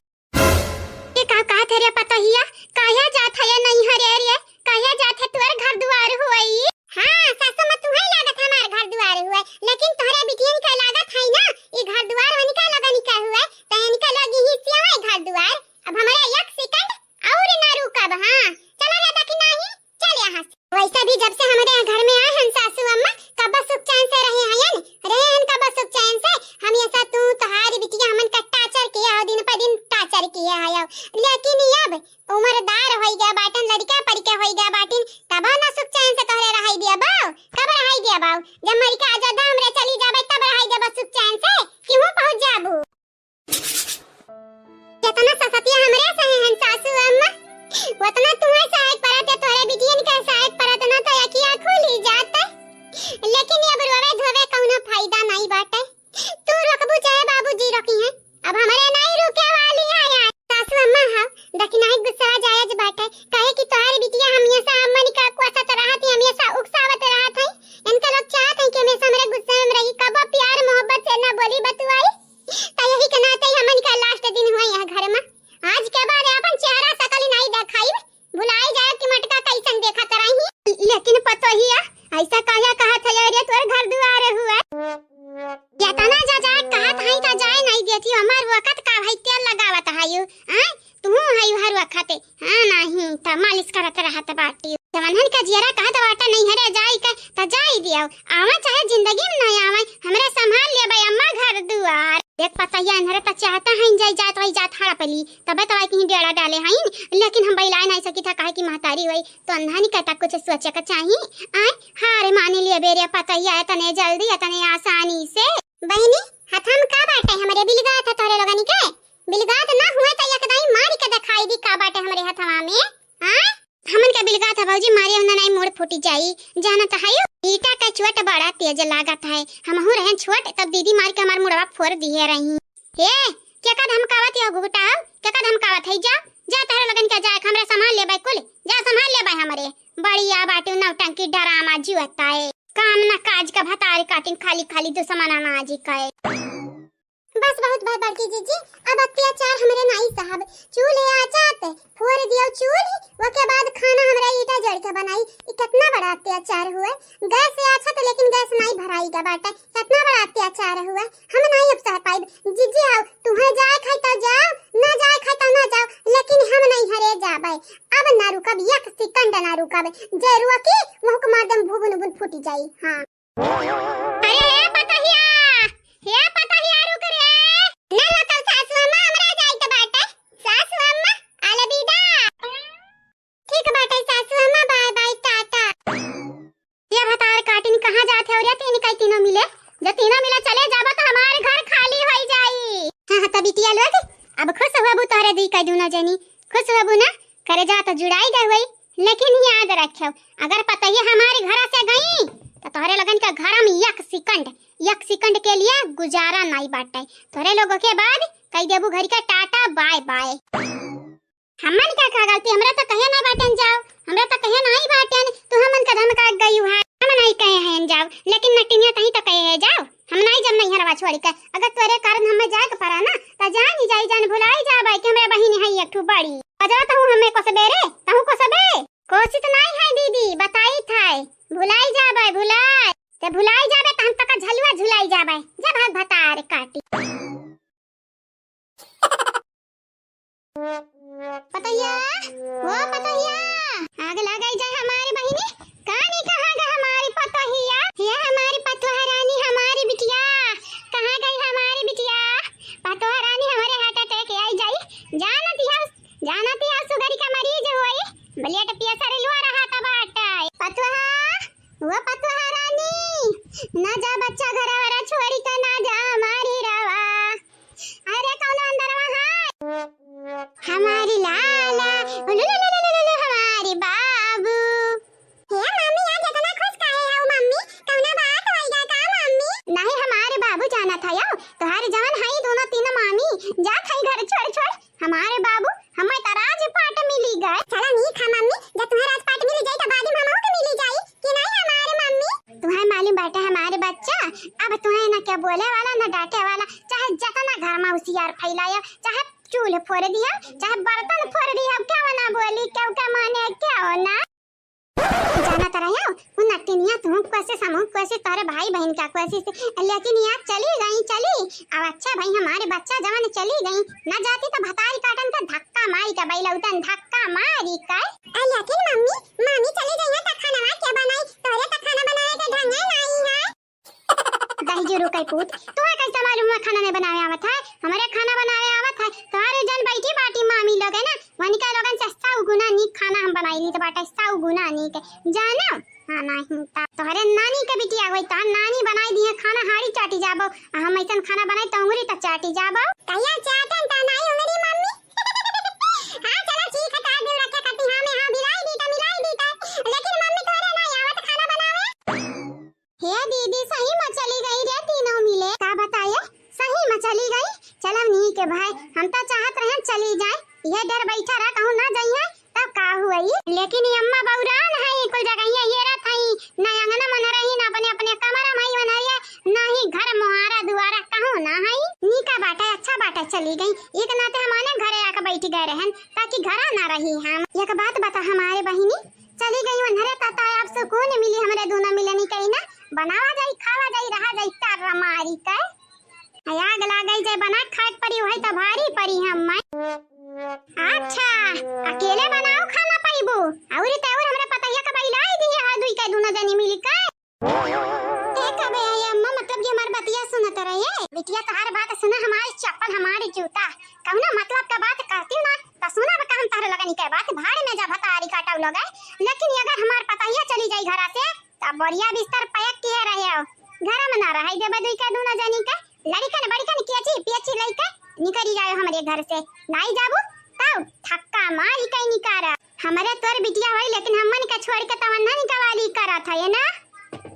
ये का कहत है रे पतोहिया, काहे जात है ये नहीं हरे रे, काहे जात है, तोर घर दुआर हुई? हाँ सासू अम्मा, तुम्हें लागत हमार घर दुआर हुए, लेकिन तोहरे बिटिया निकल लागत है ना, ये घर दुआर उनका लगन का हुए, तो इनका लगी ही सियावे घर दुआर। अब हमारे एक सेकंड और ना रुकब। हाँ, चला रे दखिनाही, चल यहाँ से। वैसे भी जब से हमारे यहाँ घर में आए हैं सासू अम्मा, कब सुख चैन से रहे हैं, रहे हैं कब सुख चैन से। हम ऐसा तू, तोहारी बिटिया हमन का टार्चर किया हो, दिन पर दिन टार्चर किया है। लेकिन अब उम्रदार होई गया बाटन, लड़का पड़के होई गया बाटिन, तब ना सुख चैन से तोहरे रहाई दिया बाऊ, कब रहाई दिया बाऊ? जब मरिका आजादा हमरे चली जाबे तब रहाई दिया बा सुख चैन से, केहू पहुँच जाबू। जितना ससतिया हमरे सहे हन सासू अम्मा, उतना तुम्हें सहे के परत है, तोहरे बिटियन के सहे के परत ना तो अखिया खुली जात। लेकिन अब रोवे धोवे कौनो फायदा नहीं बाटे। तू रोकबू चाहे बाबूजी रोकी हैं, अब हमरे नहीं रुके वाली है यार। सासू अम्मा, हाँ, दखिनाही गुस्सा जायज बाटे, काहे कि तोहरे बिटिया हमेशा अम्मन का कोसत रहत है, हमेशा उकसावत रहत है। इनका लोग चाहत है कि हमेशा हमरे गुस्से में रही, कबो प्यार मोहब्बत से ना बोली बतुआई। त यही के नाते हमन का लास्ट दिन हुआ यहाँ घर में। आज के बाद अपन चेहरा सकल नहीं देखाई, भुलाई जाए कि मटका कैसन देखत रही। लेकिन पतोहिया, ऐसा काहे कहत है रे, तोर घर दुआर हुआ? या तना जा जाए कहत है त जाए नहीं देती, हमार वकत का भाई तेल लगावत है यू, आय? तू है हर वकत, हाँ, नहीं त मालिश करत रहत बाटी। जवनहन का जियरा कहत बाटा नहीं हरे जाई के, त जाई दियो। आवे चाहे जिंदगी में नहीं आवे, हमरे संभाल लेबे अम्मा घर दुआर। देख पतैया, इन्हरे त चाहता है जाई जात वही जात हड़पली, तबे तो आई कहीं डेरा डाले हैं, लेकिन हम बैलाए नहीं सकी था, काहे की महतारी हुई तो अंधानी कहता कुछ सोचे का चाही। आय, हार मान लेबे रे पतैया, इतने जल्दी, इतने आसानी से। बहनी, हथम का बाटे हमरे बिलगात है तोहरे लोगनी के? बिलगात ना हुए त एक दाई मारी के दिखाई दी का बाटे हमरे हथवा में। हाँ? हमन के बिलगात है भौजी, मारे उन्हें नहीं मूड़ फूटी जाई। जानत है यो, ईटा का चोट बड़ा तेज लागत है। हमहू रहन छोट, तब दीदी मार के हमार मुड़वा फोड़ दिए रही। हे, के का धमकावत यो घुघुटा हो? के का धमकावत है? जा, जा तोहरे लोगन के जाए, हमरा संभाल लेबे कुल। जा संभाल लेबे हमरे। बढ़िया बाटे नौटंकी ड्रामा जुअता है। काम ना काज का भतार काटिन, खाली खाली दुश्मन अनाज का है। बस बहुत बात बड़की जीजी, अब अत्याचार हमरे नाई सहब। चूल्हे आचात फोर दियो चूल्हे, ओके बाद खाना हमरा ईटा जड़ के बनाई। ई कितना बड़ा अत्याचार हुए। गैस से आचात, लेकिन गैस नाई भराई गा बाटे। कितना बड़ा अत्याचार हुए, हम नाई अब सह पाइब। जीजी आओ, तुहे जाए खाई तो जाओ, ना जाए खाई तो ना जाओ, लेकिन हम नहीं हरे जाबे। अब ना रुकब, एक सेकंड ना रुकब। जे रुकी, वहुक मार देम, भुबुन भुबुन फूटी जाई। हाँ। अरे हे पतोहिया, हे पतोहिया, रुक रे। ना लौटल सासू अम्मा, हमरा जाए के बाटे। सासू अम्मा, अलविदा। ठीक बाटे सासू अम्मा, बाय बाय, टाटा। ये भतार काटिन कहाँ जात है रे? तीन कई तीनों मिले, जब तीनों मिले चले जाबो तो हमार घर खाली होई जाई। हाँ, हाँ, त बिटिया लोग, अब खुश होबू तोहरे दुई का दूनो जनी, खुश होबू ना? करेजा तो जुड़ाई गए हुई, लेकिन याद रखियो, अगर पतोहिया हमारे घर से गई तो तोहरे लोगन के घर में एक सेकंड, एक सेकंड के लिए गुजारा नहीं बाटे। तोहरे लोगों के बाद कई देबू घर का टाटा बाय बाय। हमन का का गलती? हमरा तो कहे ना बाटेन जाओ, हमरा तो कहे नहीं बाटेन, तू हमन का धमका गई है। हम नहीं कहे हैं जाओ, लेकिन नटिनिया तही तो कहे है जाओ। हम नहीं जब नहीं हरवा छोड़ी के, अगर तोरे कारण हमें जाए के पड़ा ना, तो जान ही जाई, जान भुलाई जाबे कि हमरे बहिनी है एक ठो बड़ी। बजाओ तहूँ हमें कोसबे रे, तहूँ कोसबे। कोसित नहीं है दीदी, बताई था, भुलाई जाबे, भुलाई। ते भुलाई जाबे तो हम तका झलुआ झुलाई जाबे, जब हम भतार काटी। पतोहिया, ओ पतोहिया, आग लगाई जाए हमारी बहिनी। कहाँ नी कहाँ गा हमारी पतोहिया? हे हमारी पतोह रानी, हमारी बिटिया, कहाँ गई हमारी बिटिया? पतोह रानी हमारे heart attack आई जाई। जानत हौ, जानत हौ sugar का मरीज होई, blood pressure low रहत बाटे। पतोह, ओ पतोह रानी, ना जा बच्चा घरवा छोड़ी के ना जा हमारी रवा। अरे कौन अंदरवा है? हमारी लाला, उलुलुलुलुलु, हमारी बाबू। हे मम्मी, आज इतना खुश काहे हो मम्मी? कौना बात होइगा का मम्मी? नहीं, हमारे बाबू जाना था यो, तोहारी जवन हई दोनों तीन मामी, जात हई घर छोड़ छोड़। हमारे बाबू, हमें तो राजपाट मिली गए। चला नीक है मम्मी, जब तुम्हें राजपाट मिली जाई तो बाद में हमहू के मिली जाई कि नहीं हमारे मम्मी? तुम्हें मालूम बाटे हमारे बच्चा, अब तुम्हें ना क्या बोले वाला ना डांटे वाला, चाहे जितना घर में होशियार फैलाया, चाहे चूल्हे फोड़ दिया, चाहे बर्तन फोड़ दिया, क्या ना बोली, क्या क्या माने, क्या हो ना। जाना तरह हो, उ नटिनिया तुहूँ कोशिश, हमहूँ कोशिश, तोहरे भाई बहन का कोशिश, लेकिन यार चली गई, चली। अब अच्छा भाई हमारे बच्चा जवन चली गई, न जाती तो भतारी काटन का धक्का मारी का बैलौतन धक्का मारी का। अ, लेकिन मम्मी, मामी चली गई है तो खाना के बनाई, तोहरे तो खाना बनावे के ढंगे नहीं है। दहिजरू के पूत, तोहे कैसे मालूम हुआ खाना नहीं बनावे आवत है? हमरे खाना बनावे आवत है। तोहरे जन बैठी बाटी मामी लोग है ना, वनिका लोगन से सौ गुना नीक खाना हम बनाई लीत बाटे, सौ गुना नीक। जानो? हाँ, नहीं ता तोहरे नानी के बिटिया होई, तोहर नानी बनाई दिए खाना, हाड़ी चाटी जाबो। आ हम ऐसन खाना बनाई तो उंगली तो चाटी जाबो। कहिया चाटन ता नाई उंगली मम्मी? हाँ, चलो ठीक है, चार दिन रखे खाती, हाँ, मैं हाँ मिलाई दी ता, मिलाई दी ता। लेकिन मम्मी तोहरे नाई आवत खाना बनावे। हे दीदी, सही में चली गई रे तीनों मिले। का बताए, सही में चली गई। चलो नीक है भाई, हम तो चाहत रहे चली जाए, ये डर बैठा रहा कहूँ ना जाइए, तब का हुई। लेकिन ये अम्मा बौरान है, कुल जगह ये हेरत है, ना अंगना मन रही, ना अपने अपने कमरा में ही मन रही, ना ही घर मुहारा दुआरा कहूँ ना है। नीका बाटे, अच्छा बाटे चली गई, एक नाते हमारे घरे आके बैठ गए रहन, ताकि घरा ना रही हम। एक बात बता हमारे बहिनी, चली गई उन्हरे तता अब सुकून मिली हमरे दोनों मिलनी कहीं ना, बनावा जाई, खावा जाई, रहा जाई, कर मारी के। आग लागई जे बना खाए के पड़ी, वही तो भारी पड़ी हम मैं। अच्छा, अकेले बनाओ खाना पाइबो, और ते और हमरे पतैया का बैलाई दी है दुई के दोनों जनी मिली के। ए कबे आई अम्मा, मतलब कि हमार बतिया सुनत रहे। बिटिया तोहार बात सुना, हमारी चप्पल हमारी जूता, कौनो मतलब का बात करती ना, तो सुना बका हम तोहरे लगनी के बात, भाड़ में जा भतारी काटव लोग। लेकिन अगर हमार पतैया चली जाई घरा से, तब बोरिया बिस्तर पैक किए रहे हो, घर में ना रहे देबे दुई के दोनों जनी के। लड़िकन बड़िकन केची पेची लइके निकरी जाए हमरे घर से, नाई जाबू तब धक्का मारी के निकारा। हमरे तोर बिटिया होई, लेकिन हमन के छोड़ के तमन्ना निकवाली करत है ना।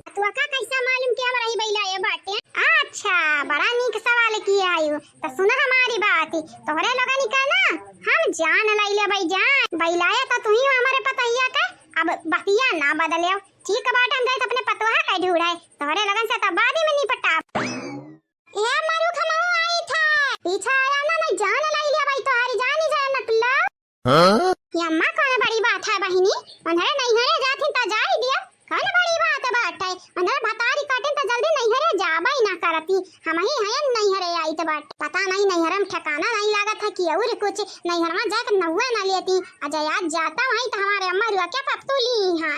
तो का कैसा मालूम कि हमरा ही बैला ये बाटे? अच्छा, बड़ा नीक सवाल किया आयु। तो सुना हमारी बात, तोहरे लोगन का ना हम जान लई लेबै जान। बैलाया तो तू ही हो हमरे पतैया का, अब बतिया ना बदले। ठीक बाटे, हम जाइत अपने पतोहा का ढूंढे, तोहरे लोगन से तो बाद में निपटाब। ए मरुख, हमहू आई था। पीछा आया ना, नहीं जान लाई लिया भाई, तोहारी जानी जाए मतलब। हाँ? ये अम्मा, कौन बड़ी बात है बहिनी? उन्हरे नैहरे जाथिन त जाई दिया। कौन बड़ी बात बाटे? उन्हरे भतारी काटिन त जल्दी नैहरे जाबे ही ना करती। हम ही हयन नैहरे आइत बाटे। पता नहीं नैहर में ठिकाना नहीं लागत है कि और कुछ। नैहर में जाके नौवे ना लेती। अजय आज जाता वहीं तो हमारे अम्मा रुआ के पपतू ली हैं।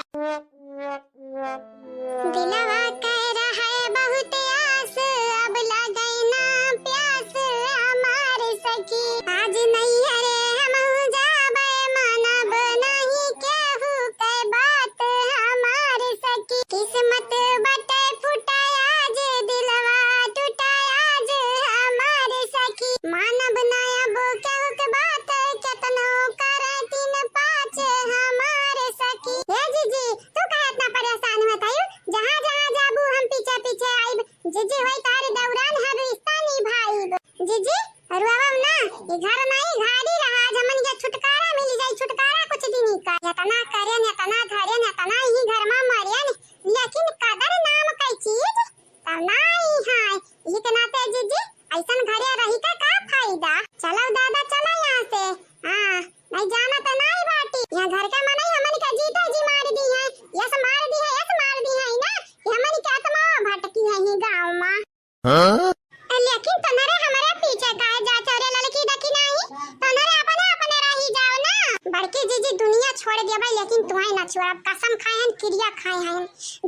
दिलवा कह रहा है बहुत आस, अब लगे ना प्यास हमार सखी। आज नैहरे हमहू जाबे, मानब नहीं केहू के बात हमार सखी। किस्मत बटे फुटा आज, दिलवा टूटा आज हमार सखी। मानब ना अब केहू के बात, केतनो करे तीन पाँच हमार सखी। हे जीजी, तू काहे इतना परेशान होत हयू? जहाँ जहाँ जाबू हम पीछे पीछे आइब। जीजी होई तार दौरान हर रिश्ता निभाइब। जीजी, रुआवा ना, ई घर नहीं घारी रहा, आज हमन के छुटकारा मिल जाई, छुटकारा कुछ दिन ही का। इतना करेन, इतना धरेन, इतना ही घर में मरेन, लेकिन कदर नाम का चीज तब नहीं है। इही के नाते जीजी, ऐसन घरे रही का का फायदा? चलो दादा, चलो यहाँ से। हाँ, नहीं जाना तो नहीं बाटी। यहाँ घर के मनई हमन के जीते जी मार दी है, यस मार दी है, यस मार दी है ना, कि हमन के आत्मा भटकी है ही गाँव में। हाँ? ए, लेकिन तोहरे हमरे पीछे काहे जात हो रे ललकी, देखी नहीं? तोहरे अपने अपने रही जाओ ना। बड़की जीजी दुनिया छोड़ देबे, लेकिन तुहैं ना छोड़ब। कसम खाए हन, किरिया खाए हन।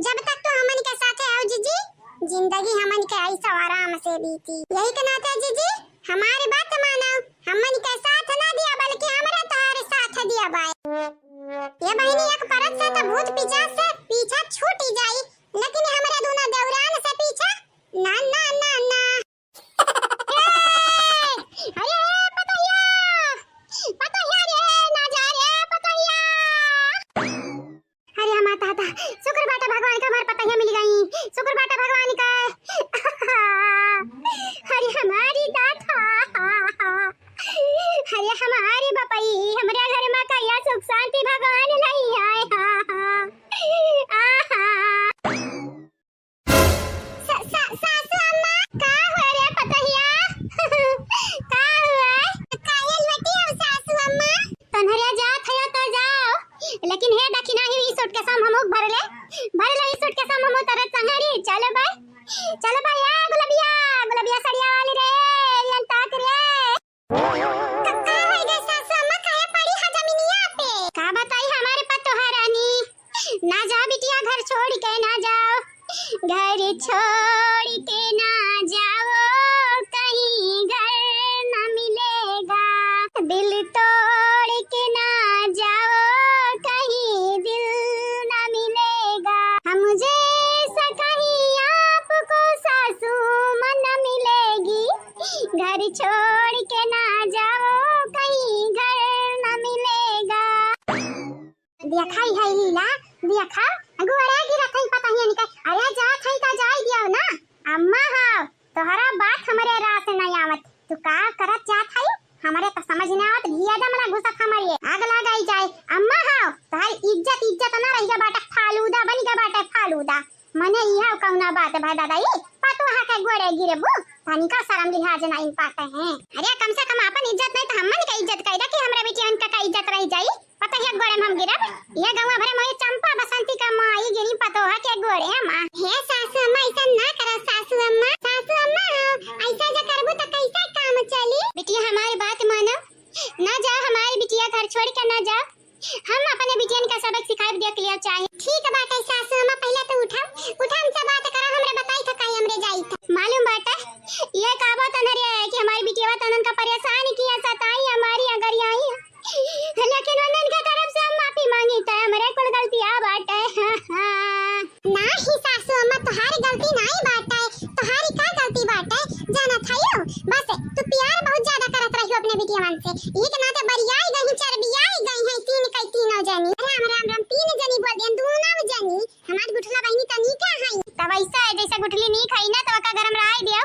जब तक तू हमन के साथे हो जीजी, जिंदगी हमन के ऐसा आराम से बीती। यही के नाते जीजी, हमारी बात मानो, हमन के साथ ना दिया, बल्कि हमरे तोहरे साथ दिया बाय। ये बहिनी, एक परत से तो भूत पिचास से पीछा छूटी जाई, लेकिन हमरे दोनों देवरान से पीछा ना, ना, ना, ना। ए, अरे पतोहिया, पतोहिया रे, ना जा रे पतोहिया। अरे हमार दादा, शुक्र बाटे भगवान का हमार पतोहिया मिल गई, शुक्र बाटे भगवान का। अरे हमारी दादा, अरे हमारी बपई, हमरे घर में कहिया सुख शांति भगवान लई आए। सा-, सा-, सासू अम्मा, का हुआ रे पतोहिया? का हुआ? कायल बेटी हो सासू अम्मा? तोहरे जात हयो तो जाओ, लेकिन हे दखिना ही ई सूटकेस में हमहू भर ले, भर ले ई सूटकेस में हमहू तोरे संगरी, चल बे, चल बे, ए गुलबिया, गुलबिया सड़िया वाली रे, यन ताक रे। का, का होइ गए सासू अम्मा, काहे पड़ी हा जमीनिया पे? का बताई हमारे पतोहा रानी, ना जा बिटिया, घर छोड़ के ना जाओ, घर छोड़ के ना जाओ, कहीं घर न मिलेगा। दिल तोड़ के ना जाओ, कहीं दिल न मिलेगा। हम जैसा कहीं आपको सासू माँ न मिलेगी। घर छोड़ के ना जाओ, कहीं घर न मिलेगा। देखा ही है लीला, देखा, गोड़े गिरत है पतोहियन के। अरे जात है त जाए दियो ना। अम्मा हो, तोहरा बात हमरे राह से नहीं आवत। तू का करत जात है? हमरे तो समझ ना आवत, घिया जमना घुसत हमरे, आग लगाई जाए। अम्मा हो, तोहरी इज्जत, इज्जत ना रह गया बाटे, फालूदा बन गया बाटे, फालूदा। मने इहा कौना बात बा दादा, ई पतोहा के गोड़े गिरबू? तनिका शर्म लिहाज नहीं पाते हैं। अरे कम से कम अपन इज्जत नहीं तो हमन के इज्जत कैदा कि हमरे बेटियन का, का इज्जत रह जाई? पतोहिया के गोड़े में हम गिरब? ये गौवा भरे में चंपा बसंती का माई गिरी पतोहा के गोड़े में। हे सासू अम्मा, ऐसा ना करो सासू अम्मा। सासू अम्मा, ऐसा जे करबू तो कैसे काम चली? बिटिया हमारी बात मानो, ना जाओ हमारी बिटिया, घर छोड़ के ना जाओ। हम अपने बिटियन का सबक सिखाए दिया के लिए चाहे। ठीक बात है सासू अम्मा, पहले तो उठा, उठा हमसे बात करो, हमरे बताई था काई हमरे जाई था। मालूम बाटे, ये काबो तनहरे है कि हमारी बिटिया तनन का परेशान किया, सताई, हमारी अगर आई, लेकिन उन्हन के तरफ से हम माफी मांगी थे, हमरे कुल गलतिया बाटे। ना ही सासू अम्मा, तोहारी गलती नाई बाटे, तोहारी का गलती बाटे, जाना था यो, बस तू प्यार बहुत ज्यादा करत रही हो अपने बिटिया मन से, एक नाते बरियाई गई, चरबियाई गई है तीन कई तीनों जनी। राम राम राम, तीन जनी बोल दियन, दोनों जनी। हमार गुठला बहिनी तनी का हई? तब ऐसा है, जैसे गुठली नीक हई ना, तो ओका गरम रहाई दियो।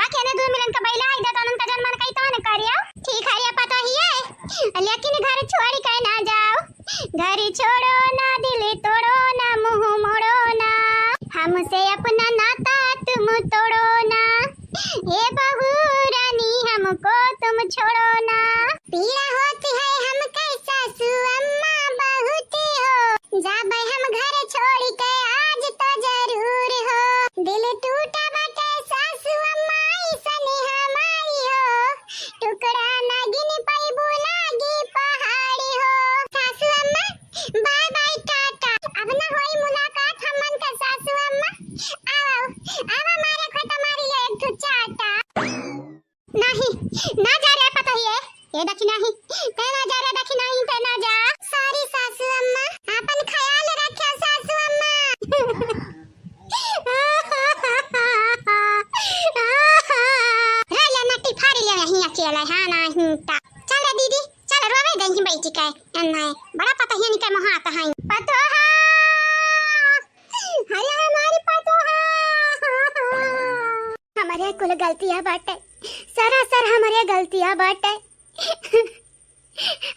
बाकी एने दू मिलन का बैला आई दा, तो उनका जन मन कही तो न करियो। ठीक है, ये पता ही है, लेकिन घर छोड़ के ना जाओ, घर छोड़ो ना, दिल तोड़ो ना, मुंह मोड़ो ना, हमसे अपना नाता तुम तोड़ो ना। ए बहू रानी, हम मुलाकात हमन का सासू अम्मा। आवा, आवा मारे खोटा मारी ले एक ठो चाटा। नाही, ना जा रे पतोहिए। ए देखी नाही, ते ना जा रे देखी नाही, ते ना जा। Sorry सासू अम्मा, आपन ख्याल रखे सासू अम्मा। रे ले नट्टी फाड़ी ले यहीं अकेले, हाँ नाही ता। चल रे दीदी, चल रोवे दे ही बैठी के। एन्ना बड़ा पतोहियन के मोहात है। पतोहा! अरे हमारी पतोहा! हमरे कुल गलतिया बाटे, सरासर हमरे गलतिया बाटे।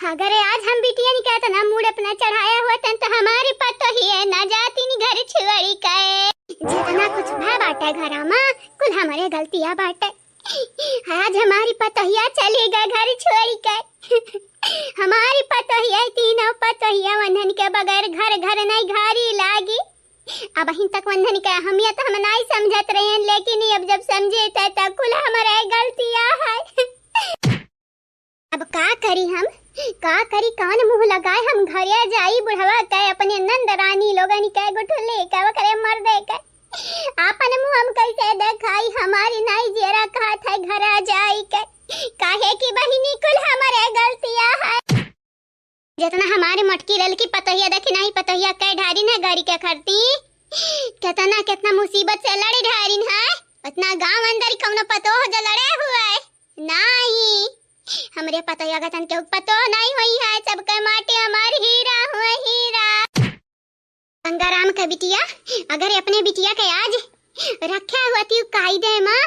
अगर आज हम बिटियन के इतना मूड अपना चढ़ाया होतन तो हमारी पतोहिए ना जातीन घर छोड़ी के। जितना कुछ भा बाटे घरा मा, कुल हमरे गलतिया बाटे। आज हमारी पतोहिया चली गए घर छोड़ी के। हमारी पतोहिया, तीनों पतोहिया वन्हन के बगैर घर घर नहीं घारी लागी। अबहिन तक वन्हन के अहमियत हम नहीं समझत रहेन, लेकिन अब जब समझे थे तो कुल हमरे गलतिया है। अब का करी हम, का करी, कौन मुँह लगाए हम घरे जाई बुढ़वा के, अपने नंद रानी लोगन के गुठले के ओकरे मर्दे के। आपन मुँह हम कैसे देखाई, हमारी नाई जियरा कहत है घरा जाई के, काहे कि बहिनी कुल हमरे गलतिया है। जितना हमारी मोटकी ललकी पतोहिया देखी नाही पतोहिया कै ढारी न गारी के खरती, कितना कितना मुसीबत से लड़ी ढारिन है, उतना गांव अंदर कौनो पतोह जो लड़े हुए नाही। हमरे पतोहिया गतन के पतोह नहीं होई है, सबके माटे हमार हीरा हुए हीरा। गंगाराम का बिटिया, अगर अपने बिटिया के आज रखे हुआ ती कायदे मा,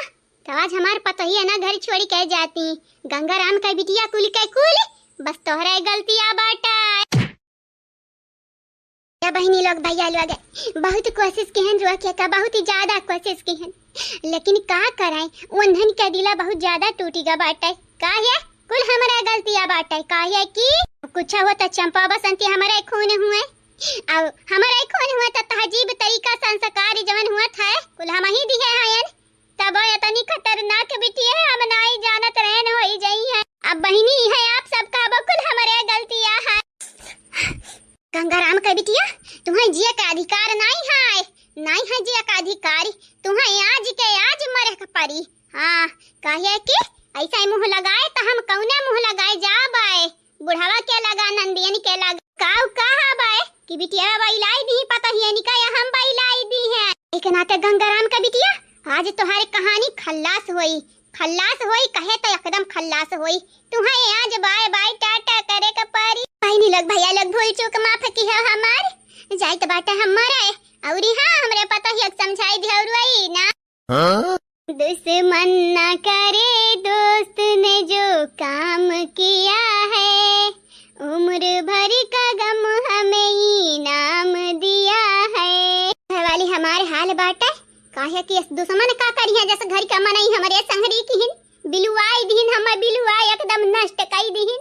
तो आज हमार पतोहिया ना घर छोड़ी के जाती। गंगाराम का बिटिया कुल के कुल, बस तोहरे गलतिया बाटा। या बहिनी लोग, भैया लोग, बहुत कोशिश किहन रोके का, बहुत ही ज्यादा कोशिश किहन, लेकिन का कराए, उन्हन के दिला बहुत ज्यादा टूटी गा बाटे। काहे? कुल हमरा गलतिया बाटे। काहे कि कुछ हो त चंपा बसंती हमरे खून हुए, अब हमरे खून हुए त तहजीब, तरीका, संस्कार जवन हुआ था, कुल हम ही दिहे हयन। तब इतनी खतरनाक बिटिया हम नाई जानत रहन होई जई है। अब बहिनी है आप सब का बकुल हमरे गलतिया है। गंगाराम के बिटिया, तुम्हें जिए का अधिकार नाई है, नाई है जिए का अधिकार, तुम्हें आज के आज मरे के पड़ी। हाँ, कहे कि ऐसा ही मुँह लगाए तो हम कौने मुँह लगाए जाबे? बुढ़वा के लगा, नंदियन के लगा। काऊ कहा बाय कि बिटिया बइलाई दी पतोहियन का, या हम बइलाई दी है। एक नाते गंगाराम का बिटिया, आज तोहारे कहानी खल्लास होई, खल्लास होई, कहे तो एकदम खल्लास होई। तुम्हें आज बाय बाय टाटा करे का परी। बहिनी लोग, भैया लोग, भूल चूक माफ किहो हमार, जाइत बाटे हमारे। औरी हाँ, हमरे पतोहिया के समझाई दे औरू आई ना। हाँ? दुश्मन ना करे दोस्त ने जो काम किया है, उम्र भर का गम हमें इनाम दिया है। घर वाली हमार हाल बाटे, काहे कि इस दुश्मन का करिहे, जस घर का मनई हमरे संगरी किहिन, बिलुआई दिहिन, हमें बिलुआ एकदम नष्ट कई दिहिन,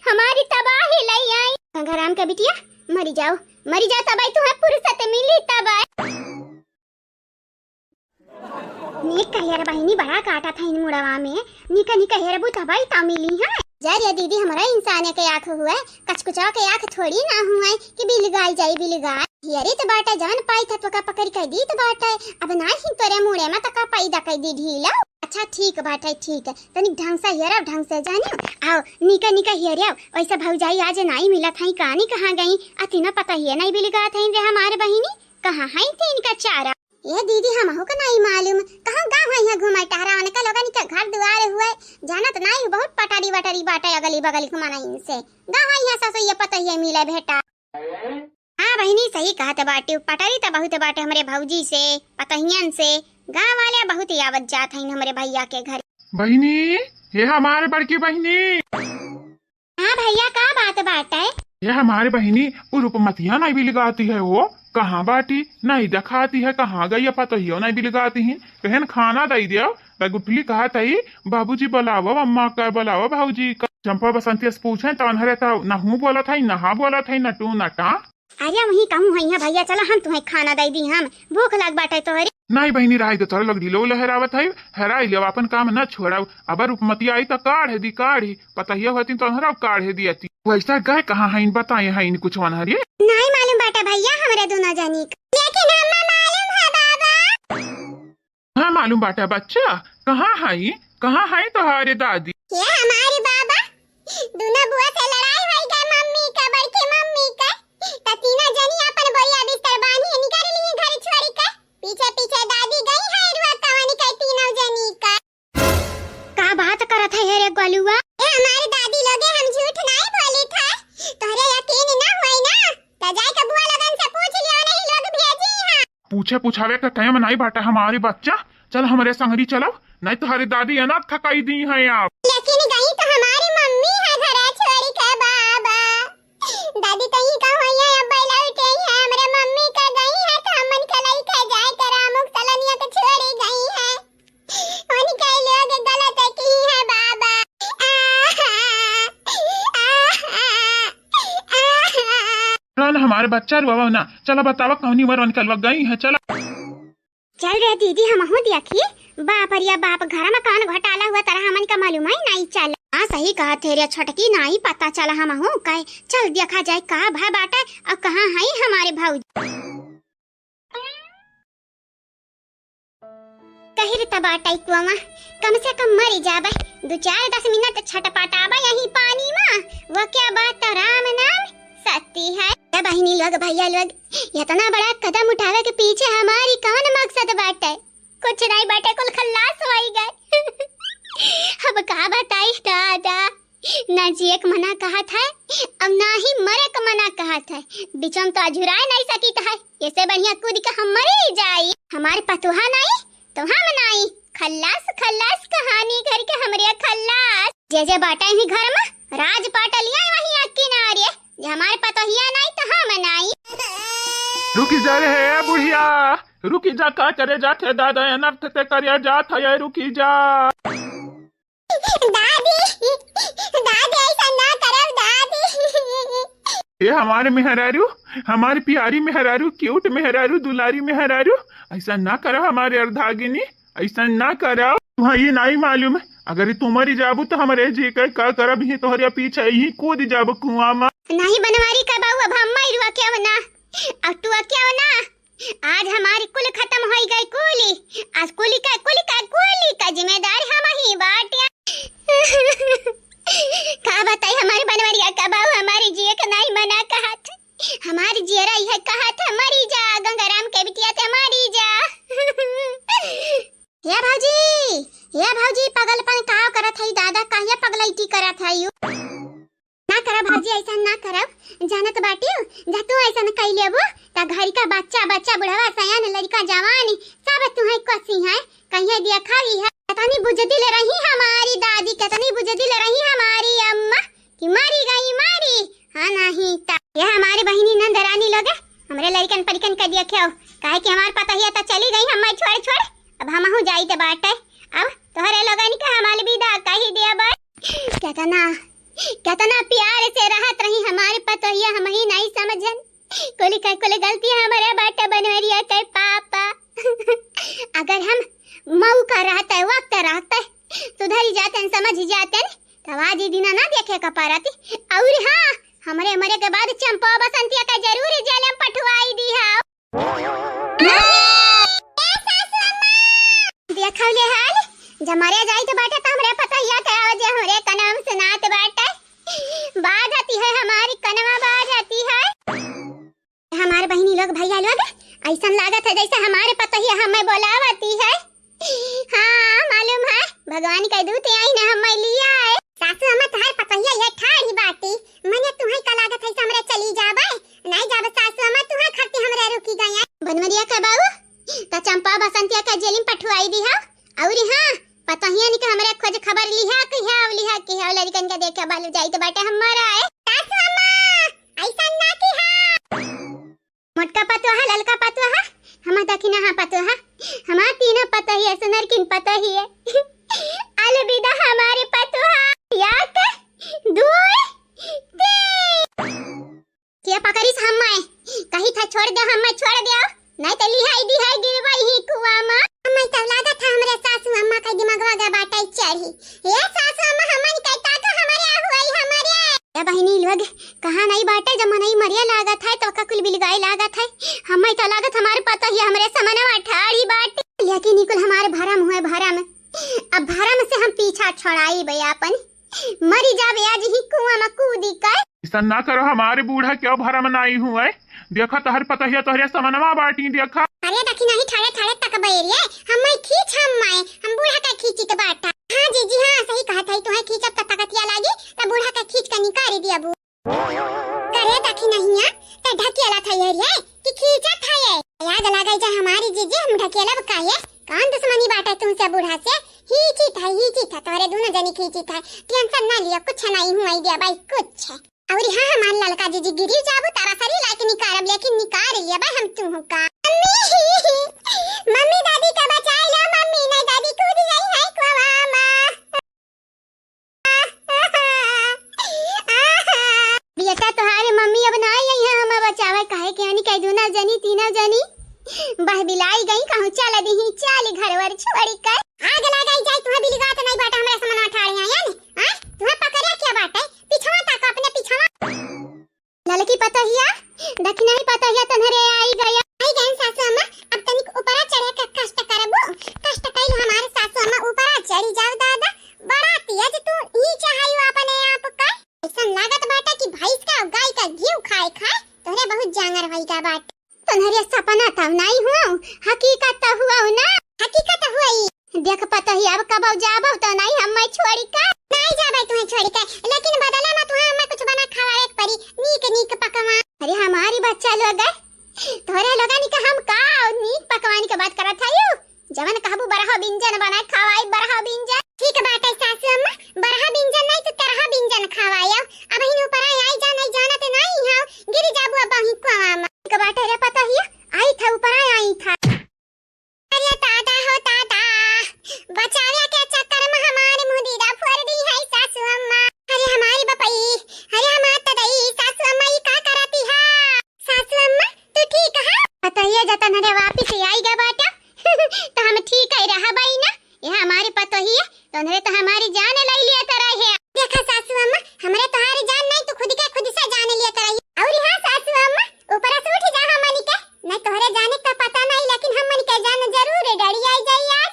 हमारी तबाही लई आई। गंगाराम के बिटिया, मरी जाओ, मरी जाओ, तबाही तुम्हें फुर्सत मिली तबाही। नीक कहे रे बहिनी, बड़ा काटा था इन मुड़वा में। निका निका हेरबू तबई त मिली है। जा रे दीदी, हमरा इंसान के आँख हुए, कचकुचा के आँख थोड़ी ना हुए कि बिलगाई जाई बिलगाई। हेरी त बाटे, जवन पाई था तोका पकड़ के दी त बाटे। अब ना ही तोरे मुड़े में तका पैदा कर दी ढीला। अच्छा ठीक बाटे, ठीक है, तनिक ढंग से हेरब, ढंग से जानियो। आओ निका निका हेरब, वैसे भौजाई आज नाई मिलत हई, कानी कहाँ गई? अतिना पता ही है नाई बिलगात हई रे हमारे बहिनी, कहाँ हई थे इनका चारा? ए दीदी, हमहू के नाई मालूम, कहूँ गाँव है यहाँ घूमे टहरावन का, लोगन के घर दुआर हुए, जानत नाई, बहुत पटारी वटारी बाटे अगली बगली के मनइन से। गाँव है यहाँ ससुइया पतहिया मिले भेटा। हाँ बहिनी, सही कहत बाटे, पटारी त बहुत बाटे हमरे भौजी से, पतहियन से। गाँव वाले बहुत आवत जात हइन हमरे भैया के घर। बहिनी, ये हमारे बड़की बहिनी। हाँ भैया, का बात बाटे? ये हमारे बहिनी, वो रूपमतिया नाई बिलगाती है, वो कहाँ बाटी, नाई देखाती है, कहाँ गई, पतोहियो नाई बिलगाती है। कहन खाना दई दियो, त गुठली कहत है, "बाबूजी बुलावो, अम्मा का बुलावो, भौजी का।" चंपा बसंती से पूछे, तवन हरे त नहू बोलत है, नहा बोलत है, नटू नटा। अरे वहीं कहूँ है भैया, चला हम तुम्हें खाना दई दी, हम भूख लग बाटे तोहरे। नाई बहिनी, रहाई दे, तोहरे लोग ढिलो लहरावत है, हेराई लेव, अपन काम न छोड़ाऊ। अब रूपमतिया आई त काढ़े दी, काढ़ी, पतहिया होती तो हमरा काढ़े दी अती। वैसा गए कहाँ हईन, बताए हईन कुछ वनहरी? नाई मालूम बाटे भैया, हमरे दोनों जनी क। ना मालूम है बाबा। हाँ मालूम बाटा बच्चा, कहाँ हई, कहाँ हई तोहारे दादी? ये हमारी बाबा, दुनो बुआ से लड़ाई होई गए मम्मी का, बड़की मम्मी का, त तीनों जनी अपन बोरिया बिस्तर बांधी निकल ली घर छोड़ के। पीछे पीछे दादी गई है रुआ कवनी के तीनों जनी का। का बात करत है रे गोलुआ? ए, हमारी दादी लोगे, हम झूठ नाई बोली था। तोहरे यकीन ना होई ना, त जाए के बुआ लोगन से पूछ लियो, नहीं लोग भेजी हैं। पूछे पुछावे का टाइम नाई बाटा हमारी बच्चा, चल हमरे संगरी चलो, नहीं तोहरी दादी अनाथ थकाई दी है आप। लेकिन गई तो हमारी मम्मी है घरे छोड़ी के बाबा। दादी कहीं का होई है, अब बैला उठे ही है, हमरे मम्मी का गई है तो हमन के लई के जाए के रामुक सलनिया के छोड़ी गई है। उनके लोग गलत की है बाबा। आहा, आहा, आहा। चला ना हमारे बच्चा रुआवा ना, चला बतावा कौनी उमर उनका लग गई है, चला। चल रे दीदी, हमहू देखी। बाप रे बाप, घर में कौन घोटाला हुआ, तरह हमन का मालूम ही नहीं चला। हाँ, सही कहत है रे छोटकी, नहीं पता चला, हमहू कहे। चल देखा जाए का भा बाटे और कहाँ है हमारे भौजी। कहिर त बाटे कुआवा, कम से कम मरी जाबे, दो चार दस मिनट छटपटाबे यही पानी में, वो क्या बात तो राम नाम सत्य है। ए बहिनी लोग, भैया लोग, इतना बड़ा कदम उठावे के पीछे हमारी कौन मकसद बाटे? कुछ नहीं बाटे, कुल खल्लास होई गए। अब का बताई दादा, ना जिए के मना कहत है, अब ना ही मरे के मना कहत है, बीच में तो अझुराए नहीं सकित है, ऐसे बढ़िया कूद के हम मरी जाई। हमारे पतोहा नहीं तो हम नहीं, खल्लास खल्लास कहानी घर के हमरे खल्लास। जे जे बाटे ही घर में राज पाटलिया वही किनारे, जे हमारे पतोहिया नहीं तो हम नहीं। रुकी जा रे है बुढ़िया, रुकी जा, का करे जात है दादा, अनर्थ ते करे जात है, रुकी जा। दादी, दादी, ऐसा ना करब, दादी। ए हमारे मेहरारू, हमारी प्यारी मेहरारू, क्यूट मेहरारू, दुलारी मेहरारू, ऐसा ना करो हमारे अर्धागिनी, ऐसा ना करो। तुहा ये नहीं मालूम है, अगर तू मरी जाबू तो हमारे जी के का करब, ही तोहरे पीछे ही कूद जाबू कुआं में। नहीं बनवारी का बाऊ, अब हम माई रुआ क्या ना, अब तू क्या ना, आज हमारी कुल खत्म होई गई कुली। आज कुली का, कुली का, कुली का जिम्मेदार हम ही बाटिया। का बताई हमारी बनवरिया का बाऊ, हमारी जिए का नहीं मना कहत, हमारी जियरा यह कहत है, मरी जा गंगाराम के बिटिया ते मरी जा। या भौजी, या भौजी, पगलपन का करत है दादा, काहे पगलैती करत है यू? ना करा भौजी, ऐसा ना करा, जानत बाटियो, जा तू ऐसा न कई लेबू, त घर का बच्चा, बच्चा, बुढ़वा, सयान, लड़का, जवान, सब तुहे कोसी है, कहिए देखा ली है। कितनी बुजदिल रही हमारी दादी, कितनी बुजदिल रही हमारी अम्मा, कि मारी गई मारी, हाँ नहीं ता। ये हमारी बहिनी नंद रानी लोग है, हमरे लड़कन परिकन के देखे हो, काहे कि हमार पतोहिया त चली गई हमें छोड़ छोड़, अब हमहू जाई ते बाटे, अब तोहरे लोगन के हम अलविदा कही देबे। कितना, कितना प्यार से रहत रही हमारी पतोहिया, हम ही नहीं समझन। कुल का कुल गलती हमरे बाटे बनवरिया के पापा। अगर हम मौका रहते, वक्त रहते, सुधरी जाते, समझ जाते, तब आज ई दिना ना देखे का पारती। और हाँ, हमरे मरे के बाद चंपा बसंतिया का जरूर जेल में पठवाई दी है। देखा ले हाल, जब मरे जाई तो बाटे तो हमरे पतोहिया के आवाज हमरे कनवा में सुनात बाटे। बाज आती है हमारी कनवा, बाज आती है। हमार बहिनी लोग, भैया लोग, ऐसन लागत है जैसे हमारे पतोहिया हमें बोलावती है। हाँ, मालूम है, भगवान के दूत आई ना हमें लिया है। सासू अम्मा, तोहार पतोहिया ये ठाढ़ी बाटी, मने तुहई का लागत है से हमरे चली जाबे? नहीं जाबे सासू अम्मा, तुहई खातिर हमरे रुकी गई है। बनवरिया का बाऊ, त चंपा बसंतिया का जेल में पठवाई दी है। और हाँ, पतोहिया निके हमरे खोज खबर लिहा कि है, लिहा कि है, लड़कन के देखे बालू जाई तो बाटे हमारा है। सासू अम्मा, ऐसा ना की है। मोटका पतोहा, ललका पतोहा, हमार दखिना हा पतोहा, हमार तीनों पतोहिया, सुनर किन पतोहिया। अलविदा हमारे पतोहा। एक, दुई, तीन। के पकड़िस हम्मे? कही था छोड़ दे, हम्मे छोड़ दे, नहीं तो लिहाई दिहाई गिरवाई ही कुआं मा। हम्मे तो लागत है हमरे सासू अम्मा का दिमागवा गा बाटे चढ़ी। ए सासू अम्मा, हमन के ताका हमरे हुई हमरे। ए बहिनी लोग, कहाँ नहीं बाटे, जब मनई मरिया लागत है तो का कुल बिलगाई लागत है। हम्मे तो लागत हमार अरे पतोहिया हमरे समनवा ठाड़ी बाटे। लेकिन ई कुल हमार भरम हुए, भरम। अब भरम से हम पीछा छोड़ाइबे आपन। मरी जाबे आज ही कुआं में कूदी के। अइसन ना करो, हमारे बूढ़ा क्यों भरम नाई हुए। देखा तोहर पतोहिया तोहरे समनवा बाटी, देखा। अरे देखी नहीं ठाड़े ठाड़े तकबे रे, हम मैं खींच हम मैं, हम बूढ़ा का खींचित बाटा। हाँ जीजी हाँ, सही कहत है, तुहे खींचब त तकतिया लागी, त बूढ़ा का खींच के निकाल दिया बू। करे देखी नहीं है, त ढकेला था ये रे, कि खींचा था ये। याद लगा जा हमारी जीजी, हम ढकेलब का ये, कौन दुश्मनी बाटे तुमसे बूढ़ा से, खींची था, खींची था, तोहरे दोनों जनी खींची था, टेंशन ना लियो, कुछ नहीं हुआ दिया भाई, कुछ। अउरी हाँ, हमार ललका जीजी गिरी जाबू, तारा सरी लाइके निकारब, लेकिन निकार लिया बा हम तू का। मम्मी, मम्मी दादी का बचाए लो, मम्मी, नहीं दादी कूद गई है कुआं में। बेटा, तोहारे मम्मी अब ना आई है हमें बचावे, काहे के यानी कह दू ना जनी, तीनों जनी बहबिलाई गई, कहूँ चल दीही, चल घर वर छोड़ी के। आग लगाई जाए, तुहे बिलगात नहीं बाटा, हमरा समनवा ठाड़े आया ने, हाँ? तुहे पकड़े क्या बाटे? पिछवा ताको अपने पिछवा। ललकी पतोहिया, दखिनही पतोहिया तोहरे आई गया। आई गए सासू अम्मा, अब तनिक ऊपरा चढ़े के कष्ट करबू। कष्ट कइल हमारे सासू अम्मा ऊपरा चढ़ी जाओ दादा। बड़ा तेज तू नीचे हाई अपने आप का। अइसन लागत बाटे कि भैंस का और गाय का घी खाए खाए तोहरे बहुत जांगर होई का बाटे। तोहरे सपना तो नहीं हुआ, हकीकत तो हुआ ना। हकीकत हुआ ई। देख पतोही, अब कबो जाबो तो नहीं हम मैं छोड़ी का। नहीं जाबे तुहे छोड़ी का, लेकिन बदला में तुहे हमें कुछ बना खवावे के पड़ी, नीक नीक पकवान। अरे हमारी बच्चा लोग है, तोहरे लोगन का हम का नीक पकवान के बात करत हयू? जवन कहबू बरहा बिंजन बनाए खवाई, बरहा बिंजन। ठीक बाटे सासू अम्मा, बरहा बिंजन नहीं तो तरहा बिंजन खवायो। अब हिन ऊपर आई, आई जा, नहीं जानत नहीं हो, गिरी जाबू अब ही कुआं में। ठीक बाटे रे पतोहिया, आई था ऊपर आई, आई था। अरे दादा हो दादा, बचावे के चक्कर में हमारे मुंह दीदा फोड़ दी है सासू अम्मा। अरे हमारी बपई, अरे हमार तदई, सासू अम्मा ई का करती है? सासू अम्मा, तू ठीक है? पतोहिया जतन हरे वापिस आई गया बाटा, तो हम ठीक है रहा बाई ना। ये हमारी पतोहिया, तोहरे तो हमारी जान ले लिया तरह है। देखा सासू अम्मा, हमरे तोहारी जान नहीं, तू खुद के खुद से जान लिया तरह है। और हाँ सासू अम्मा, ऊपर से उठ जा हमनी के, नहीं तोहरे जाने का पता नहीं, लेकिन हमनी के जान जरूर डरी आई जाई आज।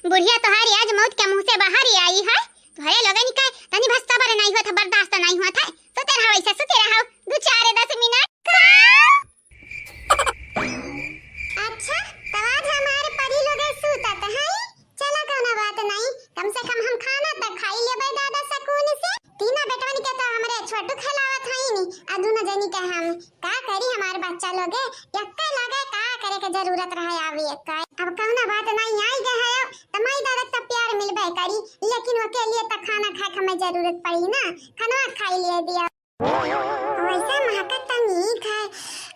बुढ़िया तोहारी आज मौत के मुंह से बाहर ही आई है। तोहरे लोगन के तनी भस सबर नहीं हुआ था, बर्दाश्त नहीं हुआ था। सुते रहो ऐसे, सुते रहो दो चार दस मिनट। का? अच्छा, तब आज हमारे परी लोग सूतत हैं। चला, कौनो बात नहीं, कम से कम हम खाना तो खाई लेबे दादा सुकून से। तीना बेटवन के तो हमरे छोटू खेलावत हई नी, आ दूनो जनी के हम का करी, हमारे बच्चा लोग एक्के लगे का करे के जरूरत रहे आवे एक्के। अब कौनो बात नहीं, आई गए है तो माई दादा के तो प्यार मिलबे करी, लेकिन ओके लिए तो खाना खाए के हमें जरूरत पड़ी ना, खाना खाई लिए दिया। वैसे महकत त नीक है,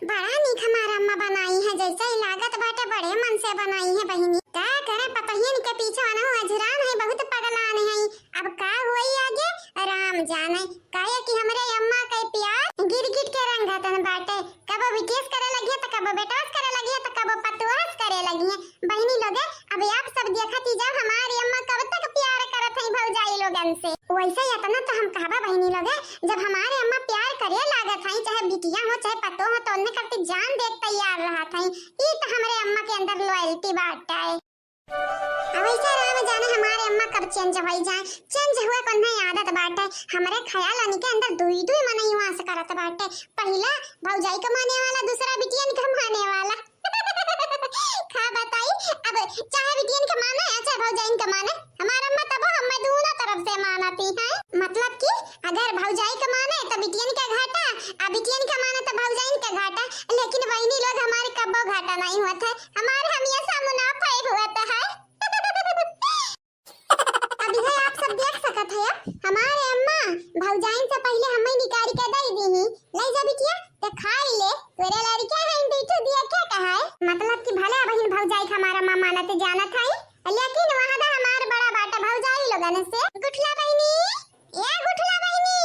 बड़ा नीक हमार अम्मा बनाई है, जैसे ही लागत बाटे बड़े मन से बनाई है बहिनी। का करे पतहियन के पीछे अनहु अझुरान है, बहुत पगलान है। अब का होई आगे राम जाने, काहे कि हमरे अम्मा के प्यार गिरगिट के रंग हतन बाटे। कबो बिटियस करे लगिए त कबो बेटवस करे लगिए त कबो पतुआस करे लगिए। बहिनी लोगे, अब आप सब देखत ही जाओ हमारी अम्मा कब तक प्यार करत है भौजाई लोगन से। वैसे इतना तो हम कहबा बहिनी लोगे, जब हमारे अम्मा प्यार करे लागत है, चाहे बिटिया हो चाहे पतो हो, तो उन्हें करते जान दे तैयार रहत है। ई तो हमरे अम्मा के अंदर लॉयल्टी बाटे। अब ऐसा राम जाने हमारे अम्मा कब चेंज होई जाए। चेंज हुए को नहीं आदत बाटे। हमरे ख्याल उनके अंदर दुई दुई मनई वास करत बाटे। पहिला भौजाई के माने वाला, दूसरा बिटियन के माने वाला। का बताई, अब चाहे बिटियन के माने या चाहे भौजाइन के माने, हमार अम्मा तबो हमें दोनों तरफ से मानती हैं। मतलब कि अगर भौजाई के माने तो बिटियन के घाटा, आ बिटियन के माने तो भौजाइन के घाटा, लेकिन बहिनी लोग हमारे कब्बो घाटा नहीं हुआ था, हमारे हमेशा मुनाफा ही हुआ था है। अब यह आप सब देख सकत है, हमारे अम्मा भौजाइन से पहले हमें निकाल के दे दी ही, ले जा बिटिया, ते खाई ले, तोरे लड़के हैं, दीठू दिया क्या कहा है? मतलब कि भले बहिन भौजाई के हमारा अम्मा मानत जानत है, लेकिन वहादा हमार बड़ा बाटा भौजाई लोगन से। गुठला बहिनी, ए गुठला बहिनी।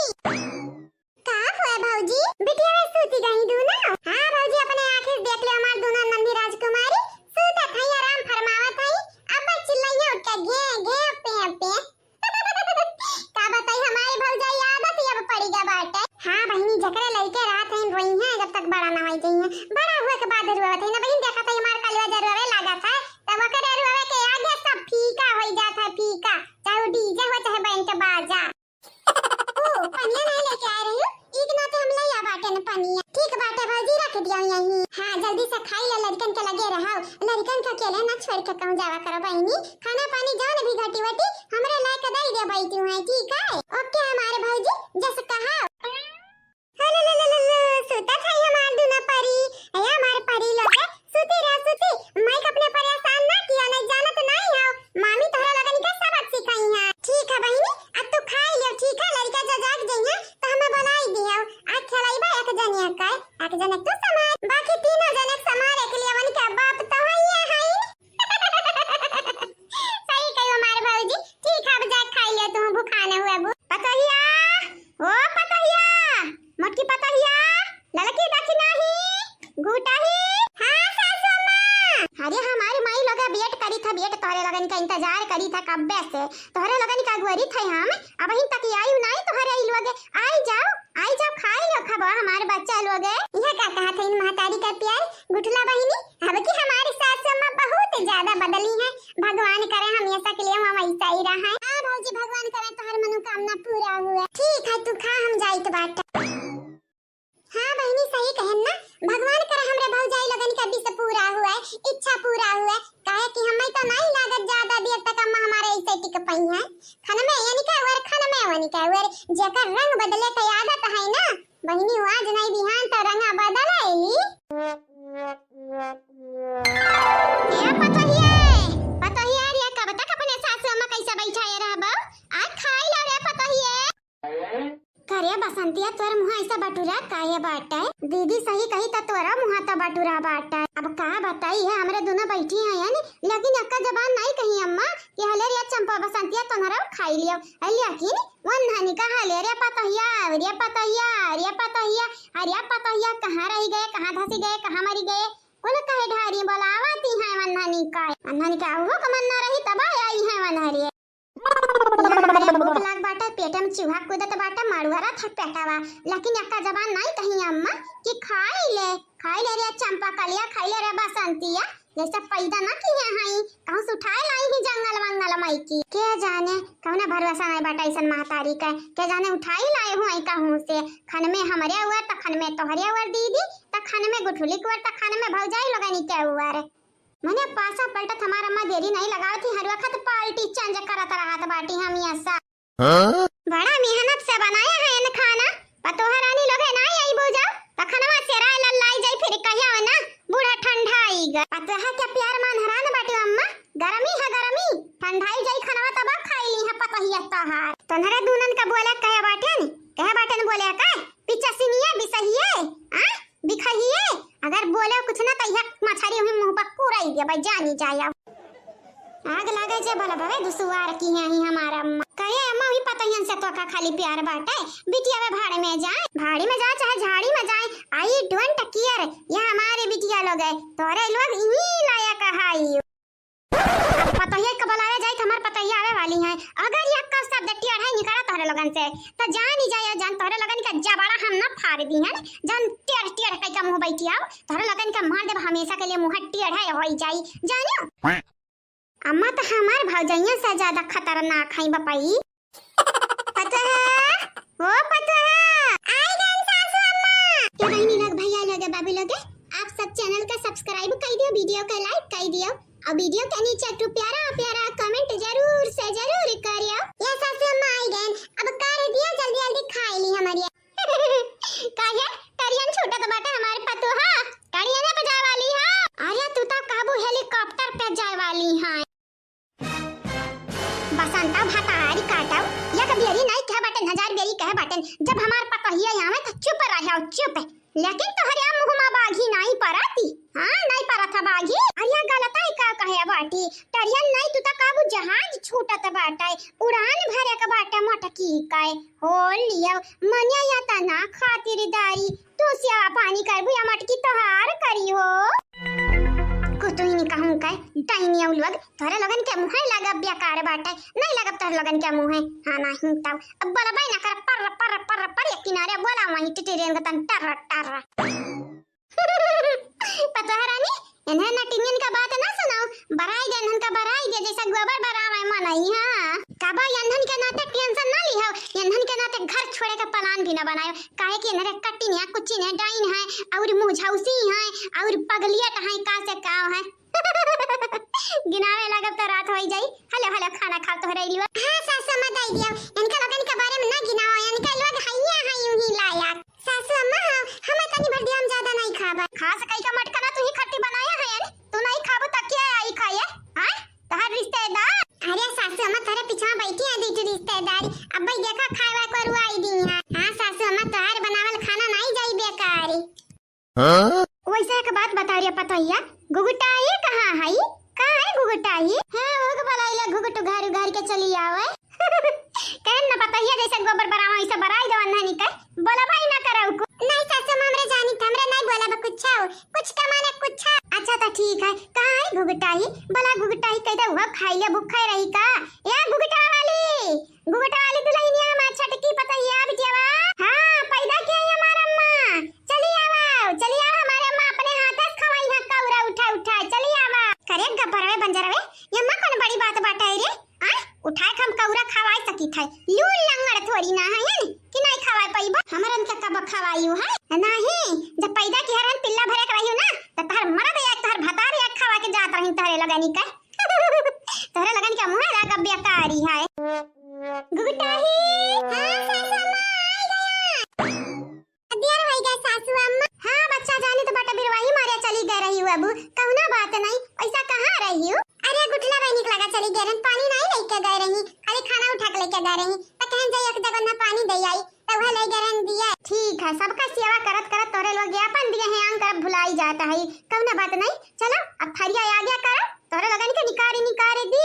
का हुआ भौजी? बिटिया वे सूती गई दूनो? हाँ भौजी, अपने आँखें से देख ले हमार दूनो नन्ही राजकुमारी सूतत हई, आराम फरमावत हई। अब चिल्लइया उठ के घे घे पे पे। का बताई हमारी भौजाई आदत ही अब पड़ी गा बाटे। हाँ बहिनी, जकरे लइके रात हईन रोई हैं जब तक बड़ा ना होई जइहें। रुआवत है ना बहिन, देखत है हमार कलवा जरुआवे लागत है, तब ओकरे रुआवे के आगे सब फीका होई जात है, फीका, चाहे वो डीजे हो चाहे बैंड बाजा। ओ, पनिया नहीं लेके आए रही हो? ई के नाते हम लइया बाटे न पनिया। ठीक बाटे भौजी, रख दिया यहीं। हाँ, जल्दी से खाई ले, लड़कन के लगे रहो। लड़कन के अकेले ना छोड़ के कहूँ जावा करो बहिनी। खाना पानी जौन भी घटी वटी हमरे लायक दे दे बैठी हुए, ठीक है? ओके हमारे भौजी, जस कहा। हेलो, लो, लो, लो, लो, सुतत है हमार दुनो परी। ए, हमार परी लोग, सुती रह, सुती। माइक अपने परेशान ना किया, नहीं जानत नहीं हो। मामी तोहरा लोगन के सबक सिखाई है। ठीक है बहिनी, अब तू खाई लियो, ठीक है? लड़का जो जाग जइहे, तो हमें बुलाई दियो। आज खेलैबा एक जनिया का, एक जनक तू संभाल। बाकी तीनों जनक संभाल एक लिए, वन के बाप तो है ये है। सही कही हमार भौजी। ठीक है, अब जा खाई लियो, तू भुखाने हुए बु-, पतोहिया, ओ पतोहिया, मोटकी पतोहिया, ललकी दखिनाही, गुटाही। हाँ सासू अम्मा। अरे हमारी माई लोग वेट करी था, वेट तोहरे लोगन का इंतजार करी था कब्बे से। तोहरे लोगन का अगुवरी थे हम, अबहिन तक आई नहीं तोहरे ई लोगे। आई जाओ, आई जाओ, खाई लो खबा हमारे बच्चा लोगे। यह का कहा था इन महतारी का प्यार, गुठला बहिनी, अब की हमारी सासू अम्मा बहुत ज्यादा बदली हैं। भगवान करे हमेशा के लिए वहाँ वैसा ही रहे। हाँ भौजी, भगवान करे तोहर मनोकामना पूरा हुए। ठीक है, तू खा, हम जाइत बाटे। हाँ बहिनी, सही कहन ना, भगवान करे हमरे भौजाई लोगन का विश पूरा हुए, इच्छा पूरा हुए, काहे कि हमें तो नहीं लागत ज्यादा देर तक अम्मा हमारे ऐसे टिक पई हैं। खन में यानी का वर, खन में वनी का वर, जेकर रंग बदले के आदत है ना बहिनी, वो आज नहीं बिहान तो रंगा बदल आइली। ए पतोहिया, पतोहिया रे, कब तक अपने सासू अम्मा कैसे बैठाए रहबो? आज खाई ला रे पतोहिए। करे बसंतिया, तोर मुँह ऐसा बटुरा काहे बाटे? दीदी सही कही त तोरा मुँह त बटुरा बाटे। अब का बताई है, हमरे दोनों बैठी हैं यानी, लेकिन एक्का जबान नहीं कही अम्मा कि हले रे चंपा बसंतिया तोहरा खाई लियो। ए, लेकिन वन्हनी का हले रे पतोहिया, रे पतोहिया, रे पतोहिया, अरे पतोहिया कहाँ रही गए, कहाँ धसी गए, कहाँ मरी गए? कुल कहे ढारी बोलावती हैं वन्हनी का। वन्हनी का उहो का मन ना रही तब आई हैं वन्हरी। यार, भूख लाग बाटे, पेट में चूहा कूदत बाटे, मड़ुआ रहा था पेटवा। लेकिन एक्का जबान नहीं कही अम्मा कि खाई ले, खाई ले रे चंपा कलिया, खाई ले रे बसंतिया। जैसे पैदा ना किए हई, कहूँ से उठाए लाई ही जंगल वंगल माई की। के जाने, कौनो भरोसा नहीं बाटे ऐसन महतारी का। के जाने उठाई लाए हुआ कहूँ से। खन में हमरे उअर, त खन में तोहरे उअर दीदी, त खन में गुठुली के उअर, त खन में भौजाई लोगनी के उअर। मने पासा पलटत हमार अम्मा देरी नहीं लगावत ही, हर वक्त पार्टी चेंज करत रहत बाटी हम ऐसा। हाँ? बड़ा मेहनत से बनाया है इन खाना, पतोह रानी लोगे ना आई बुझाओ, त खनवा से राय लल्लाई जाई, फिर कहिया हो ना, बूढ़ा ठंडाई ग। पतोह के प्यार मान हरान बाटी अम्मा, गरमी है गरमी, ठंडाई जाई खनवा तब खाई ली है पतोहिया तोहार। तोहरे दूनन का बोले कहे बाटे नी, कहे बाटे न बोले का, पिचसिनिया बिसहिए, आ? बिखहिए, अगर बोले कुछ ना त यह मछरी हुई मुँह पर कुराई देबे, जानी जाया। आग लागे जे भला भवे दुसुआर की है ही हमार अम्मा। कहे अम्मा हुई पतोहियन से तोका खाली प्यार बाटे, बिटिया वे भाड़ में जाए, भाड़ी में जाए चाहे झाड़ी में जाए, I don't care, यह हमारे बिटिया लोग है, तोरे लोग इही लायक है। अब पतोहिया के बुलावे जाई त हमार पतोहिया आवे वाली हैं। अगर ये एक्का शब्द टेढ़ा निकला तोहरे लोगन से, त जानी जाया जान तोहरे लोगन का जबड़ा हम ना फाड़ दी हैं। जान टेढ़ टेढ़ कई का मुँह बैठी आओ, तोहरे लोगन का मार देब हमेशा के लिए मुँह टेढ़ा होई जाई। जानियो? अम्मा त हमार भौजैया से ज्यादा खतरनाक है बपई। पतोहा, ओ पतोहा, आई गन सासू अम्मा। ए बहिनी लोग, भैया लोग, बाबू लोग, आप सब channel का subscribe कर दियो, video का like कर दियो और video के नीचे एक ठो प्यारा प्यारा comment जरूर से जरूर करियो। ये सासू अम्मा आई गन, अब कर दिया, जल्दी जल्दी खाई ली हमारी। काहे टरियन छूटत बाटे हमारे पतोहा, टरियन पे जाए वाली है। अरे तू तो कहबू helicopter पे जाए वाली है। बसंता भतारी काटव, एक बेरी नाई कहे बाटेन, हजार बेरी कहे बाटेन, जब हमार पतोहिया आवे त चुप रहो, चुप। लेकिन तोहरे मुँह मा बाघी नाई परती, हाँ, नाई परत बाघी। अरे गलत है का कहे बाटी, टरियन नाई तू त काबू जहाज छूटत बाटे, उड़ान भरे के बाटे मटकी के। हो लियो, मने या तना खातिरदारी, तू सेवा पानी करबू या मटकी तोहार करी हो। कुतुहिन कहूँ के, डाइनिया लोग, तोहरे लोगन के मुँहे लागब बेकार बाटे, नहीं लागब तोहरे लोगन के मुँहे। हाँ, नहीं तब अब बोलबे ना कर, पर, पर, पर, पर, एक किनारे बोला वहीं टिटिरियन के तन टर, टर। पता काहे कि इनरे कट्टी ने, कुच्ची ने, डाइन है, और मुझौसी है, और पगलियट है, का से का है। गिनावे लागब तो रात होई जाई। हेलो, हेलो, खाना खाओ तोहरे इलवा। हाँ सासू अम्मा, दई दियो। इनका लोगन के बारे में ना गिनाओ, इनका लोग हइया है यूं ही लायक। सासू अम्मा, हम, हम तनी भर दिया, हम ज्यादा नहीं खाबा। खास कई का मटका ना तू ही खट्टी बनाया है, यानी तू नहीं खाबो त क्या आई खाए? हाँ? तोहर रिश्तेदार? अरे सासू अम्मा, तोहरे पीछा बैठी है दीठू रिश्तेदारी। अब भाई देखा खाए वाए को रुआई दी है। हाँ सासू अम्मा, तोहर बनावल खाना नहीं जाई बेकारी। हाँ? वैसे एक बात बता रे पतोहिया, घुघुटाही कहाँ है? कहाँ है घुघुटाही? हाँ, ओग बलाइला घुघुट उघार उघार के चली आवे। कहन न पतोहिया जैसे गोबर बरावा वैसे बराई देवन नहीं कह, बोला भाई ना करऊ को। नहीं सासू अम्मा, हमरे जानी त हमरे नहीं बोला बा कुछ हो, कुछ कमाने कुछ। अच्छा तो ठीक है, कहाँ है घुघुटाही? बोला घुघुटाही कह दे, वह खाई ले भूखे रही का? या घुघुटा वाली, घुघुटा वाली दुल्हनिया, हमार छटकी पतोहिया बिटियावा। हाँ, पैदा किया है हमार अम्मा। चली आवा, चली आवा, हमारे अम्मा अपने हाथ से खवाई है कौरा उठा उठा। चली आवा। करे गब्बरवे बंजरवे, ये अम्मा कौन बड़ी बात बाटे रे? आ? उठाए के हम कौरा खवाई सकी थे। लूल लंगड़ थोड़ी ना है, यानी कि नहीं खवाए पइबा। हमरन के कब खवाई है? नहीं, जब पैदा किया रहन पिल्ला भरे के रही ना, तो तहर मरद या तहर भतार या खवा के जात रही तहरे लगनी का। तोहरे लगन के मुँह लाग बेकारी है। घुघुटाही। हाँ, सासू अम्मा, आई गया। देर होई गए, सासू अम्मा। हाँ, बच्चा जानी तो बाटे बिरवाही मारे चली गए रही हूँ अबू। कौनो बात नहीं, ऐसा कहाँ रही हूँ? अरे, गुठला बहिनी के लगा चली गए रहन, पानी नहीं लेके गए रही, खाली खाना उठा के लेके गए रही। तो कहन जाई एक जगह ना पानी दे आई, तो वह ले गए रहन दिया। ठीक है, सबका सेवा करत करत तोरे लोग अपन दिए हैं आन करब भुलाई जाता है। कौनो बात नहीं, चलो अब थरिया आगे करो। तोहरे लगन के निकारी निकारी दी।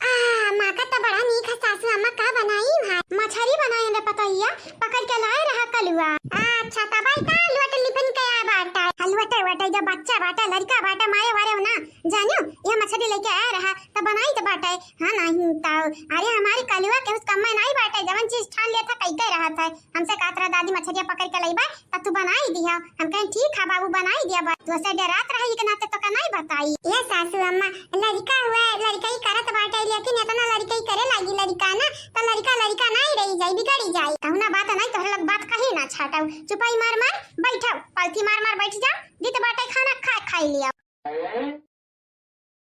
आ, माँ का तो बड़ा नीक है सासू अम्मा, का बनाई है? मछरी बनाए रे पतोहिया, पकड़ के लाए रहा कलुआ। अच्छा, तब आई का लोट लिपन के आ बाटा। हलवटे वटे जब बच्चा बाटा, लड़का बाटा, मारे वारे हो ना, जानियो, यह मछरी लेके आया रहा, तब बनाई तो बाटा। हाँ, नहीं तो, अरे हमारे कलुआ के उस कम्मा नहीं बाटा, जवन चीज ठान लिया था, कई कह रहा था। हमसे कहत रहा, "दादी, मछरिया पकड़ के लइबा, त तू बनाई दिहा।" हम कहें, "ठीक है बाबू, बनाई दिया बा।" तो उसे डरात रही के नाते तो का नहीं बताई। ये सासू अम्मा, लड़का हुआ, लड़कई करत बाटे, लेकिन इतना लड़कई करे लागी लड़का ना, तो लड़का लड़का नहीं रही जाई, बिगड़ी जाई। कहूँ ना बात नहीं, तोहरे लग बात कहीं ना छाटाऊ। चुपाई मार मार बैठाऊ, पालथी मार मार बैठ जाओ, जित बाटे खाना खा खाई लिया।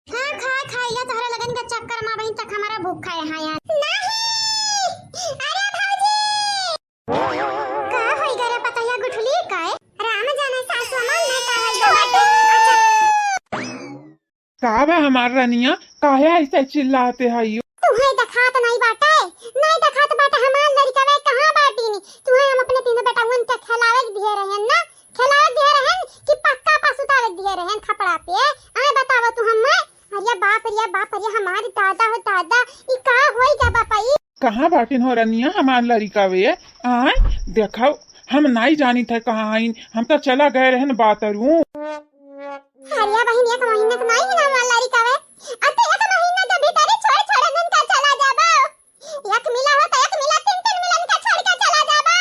हाँ, खाए खाए या तोहरे लगन के चक्कर में अबहिन तक हमारा भूखा है यार। नहीं! अरे भौजी! का होई गरे पतैया गुठली काए? राम जाने सासु अम्मा, मैं का होई गरे? अच्छा। का बा हमार रनिया, काहे ऐसे चिल्लाते हइयो? तुहे देखात नहीं बाटे, नहीं देखात बाटे हमार लड़िकवे कहाँ बाटिन? तुहे हम अपने तीनों बेटउन के खेलावे के दिहे रहेन ना, खेलावे दिहे रहेन कि पक्का पा सुतावे दिहे रहेन खपड़ा पे? आए बतावा तू हम्मे। अरे बाप रे बाप रे, हमार दादा हो दादा, ई का होई गया बापा ई? कहाँ बाटिन हो रनिया हमार लड़िकवे? आए देखाओ, हम नाई जानित है कहाँ हइन, हम तो चला गए रहेन बातरू। अरे बहिन, एक महीना के नाई ना हमार लड़िकवे, अब तो एक महीना के भीतर ही छोड़ छोड़ दिन का चला जाबो। एक मिला हो तो एक मिला, तीन तीन मिलन का छोड़ के चला जाबो।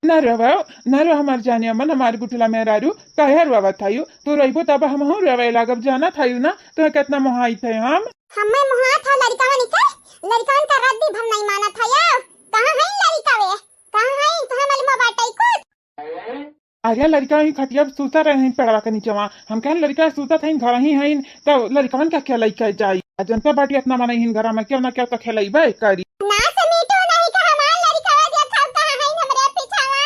न रोवा, न रोवा हमार जाने अमन, हमार गुठला मेहरारू, काहे रोवा थायू? तू रोइबो तब हमहू रोवे लागब, जाना थायू ना, तो कितना मोहाई थे हम। हमें मोहा था लड़िकवन के, लड़िकवन का रद्दी भर नहीं माना था यो। कहाँ है लड़िकवे? कहाँ है? तुम्हें मालूम बाटे कुछ? अरे लड़िका ही खटिया पे सूता रहे हैं पेड़वा के नीचवा। हम कहन लड़िका सूता थे घर ही हैं, तो लड़िकवन का क्या लइका जाई? आ जनता बाटी इतना मना ही घर में क्यों ना क्यों तो खेलइबे करी। ना से मीठू नहीं का हमार लड़िकवा जे था कहाँ है हमरे पीछावा?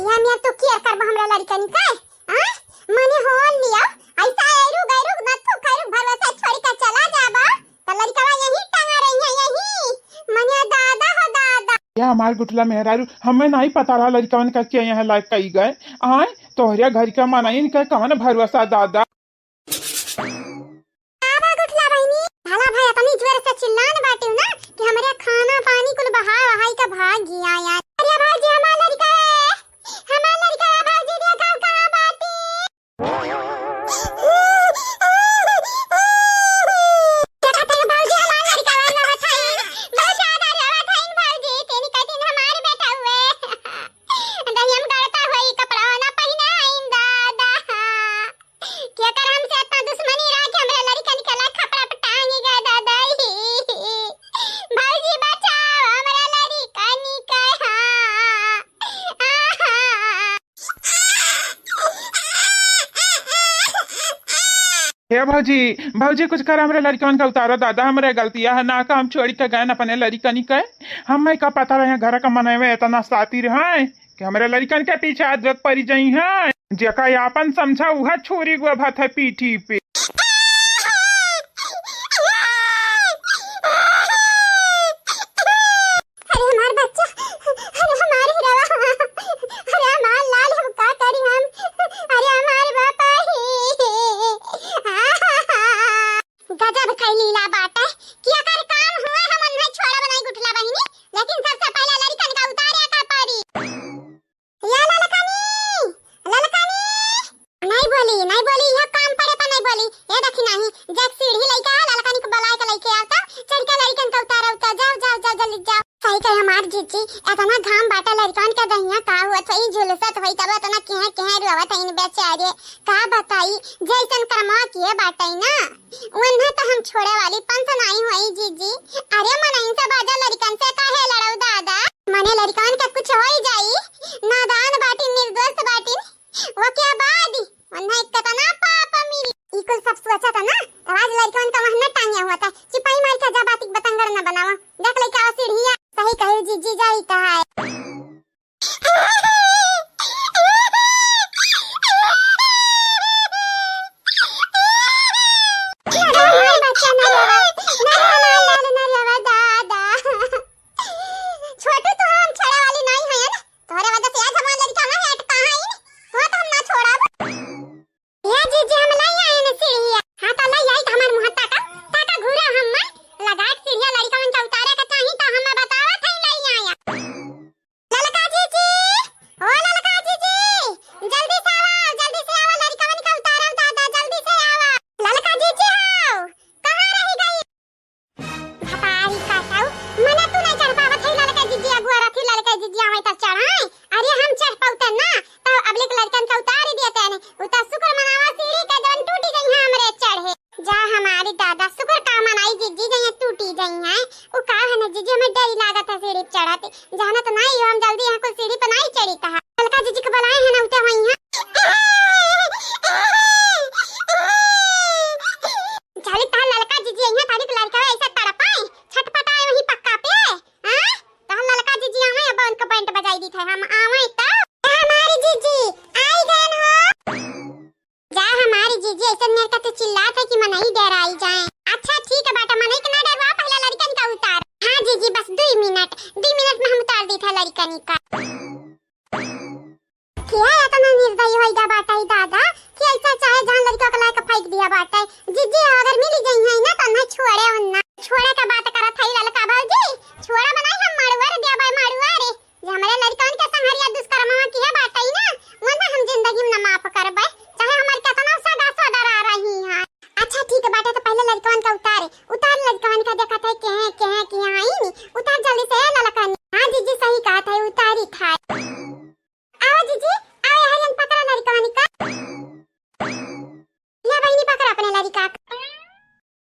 या मियाँ तू किया करबा हमरा लड़िकन का? आ? मने होल लिया, ऐसा एरू गैरू ना तू खैरू भरोसा छोड़ के चला जाबा। तो लड़िकवा यहीं टंगा रही है, यहीं। मने दादा हो दादा। या हमार गुठला मेहरारू, हमें नहीं पता रहा लड़िकवन का क्या यहाँ लायक कही गए। आए, तोहरे घर का मनाइन का कवन भरोसा दादा। का बा गुठला बहिनी? भला भाई इतनी जोर से चिल्लान बाटिउ ना कि हमरे खाना पानी कुल बहा वहाई का भाग गया यार। अरे भौजी हमार लड़िका है, हमार लड़िका है भौजी, देखा कहाँ बाटी? देखा तेरे भौजी हमार लड़िका है, रोवत है, बहुत ज्यादा रोवत है भौजी, तेरी कटिन हमार बेटा हुए। दहियम गड़ता हुई कपड़ा ना पहना है दादा। क्या ए भौजी, भौजी कुछ कर, हमरे लड़िकन का उतारा दादा, हमरे गलतिया है ना, काम छोड़ी के गए अपने लड़िकनी के। हमें का पता रहे घर का मनई में इतना सातिर है कि हमरे लड़िकन के पीछे आज जग पड़ी जाई है। जेका आपन समझा उहा छुरी गोभत है पीठी पे। अरे हमार बच्चा, अरे हमार हीरवा, अरे हमार लाल, हम का करी हम, अरे हमार बापा ही। गजब कई लीला बाटे, कि अगर काम हुआ हम उन्हें छोड़ा बनाई गुठला बहिनी, लेकिन सबसे पहले लड़िकन का उतारे का पड़ी। या ललकनी, ललकनी। नहीं बोली, नहीं बोली, यह काम पड़े पर नहीं बोली। ये देखी नहीं, जब सीढ़ी लइका है, ललकनी को बुलाए के लइके आवता, चढ़ के लड़िकन का उतारा उतार, जाओ, जाओ, जाओ, जल्दी जाओ। सही कहे हमार जीजी, इतना घाम बाटे लड़िकन के दहिया का हुआ, सही झुलसत होई, तब इतना केहे, केहे रोवत है इन बेचारे। का बताई, जैसन करमा किए बाटे ना, उन्हें तो हम छोड़े वाली पंस नहीं होई जीजी। अरे मनइन से बाजा लड़िकन से काहे लड़ाऊ दादा? मने लड़िकन के कुछ होई जाई, नादान बाटिन, निर्दोष बाटिन, वो क्या बाद उन्हें कितना पाप मिली। ई कुल सब सोचा था ना, तो आज लड़िकन का वहना टांगिया हुआ था, चिपाई मार के जा बातिक बतंगड़ न बनावा, देख लइका सीढ़िया। सही कहे जीजी, जाई कहा है। छोटू, तू हम छोड़े वाली नहीं है ना, तोहरे वजह से आज हमार लड़िका ना हेट कहाँ आई, तो हम ना छोड़ब। ए जीजी, हम लाई आए न सीढ़िया। हाँ, तो लाई आई, तो हमार मुँह ताका, ताका घूरा हम मन। लगा के सीढ़िया लड़िकवन के उतारे के चाही, तो हम बतावत हई लाई आया। ललका जीजी, ओ ललका जीजी, जल्दी से आवा, जल्दी से आवा, लड़िकवन के उतारा दादा, जल्दी से आवा। ललका जीजी हो, कहाँ रही गई? भतारी काटाऊ, मने तू नहीं चढ़ पावत है ललका जीजी, अगुआ रथी ललका जीजी आवे तो चढ़ाए। अरे हम चढ़ पाउते ना, तो अबलिक लड़िकन के उतारी दिए तेने। उ तो शुक्र मनावा सीढ़ी के जवन टूटी गई है हमरे चढ़े। जा हमारी दादा, शुक्र का मनाई जीजी, जइया टूटी गई है। उ का है ना जीजी, हमें डर लागत है सीढ़ी पे चढ़त। जानत नहीं हो, हम जल्दी यहाँ कुल सीढ़ी पर नहीं चढ़ी कहा। ललका जीजी के बुलाए हैं ना, उठे हुई हैं। चली तहार ललका जीजी अइहें, तनिक लड़का ऐसे तड़पाए, छटपटाए वहीं पक्का पे, हाँ? तहार ललका जीजी आवे, अब उनका बैंड बजाई दी थे, हम आवे तो। हमारी जीजी आई गए हो। जा हमारी जीजी, ऐसे मेरे का तो चिल्लात है कि मनई डराई जाए। अच्छा ठीक है बेटा, मनई के ना डरवा, पहला लड़कन का उतार। हाँ जीजी, बस दुई मिनट, दुई मिनट में हम उतार दी थे लड़कन का। किया इतना निर्दयी होई गा बाटे ई दादा कि ऐसा चाहे जहाँ लड़का के लाके फेंक दिया बाटे। जीजी अगर मिली गई है ना तो ना छोड़े उन्ना। छोड़े का बात करत है ललका भौजी, छोड़ा बनाई हम मड़ुआ रे दिया बाई मड़ुआ रे। जे हमरे लड़कन के संघरिया दुष्कर्मवा किया बाटे ना, वरना हम जिंदगी में ना माफ करबे, चाहे हमारे कितना सगा सदर आ रही हैं। अच्छा ठीक बाटे, तो पहले लड़कन का उतारे, उतार लड़कन का देखत है केहे केहे किया आई नी, उतार जल्दी से ललकन। हाँ जीजी सही कहत है, उतारी खाए। आओ जीजी, आओ यहाँ पकड़ा लड़िकवन का। ले बहिनी पकड़ा अपने लड़िका का।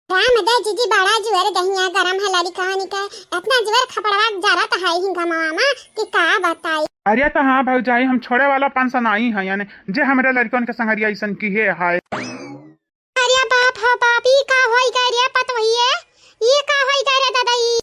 राम दे जीजी, बड़ा जुअर दहिया गरम है लड़िकवन का। इतना जुअर खपड़वा जरत है ही घमवा मा कि का बताई। अरे तो हाँ भौजाई, हम छोड़े वाला पंस नाई है, यानी जे हमरे लड़िकवन के संघरिया ऐसन किहे है। अरे बाप हो बाप, ई का होई गए रे पतोहिए, ई का होई गए रे दादा ई।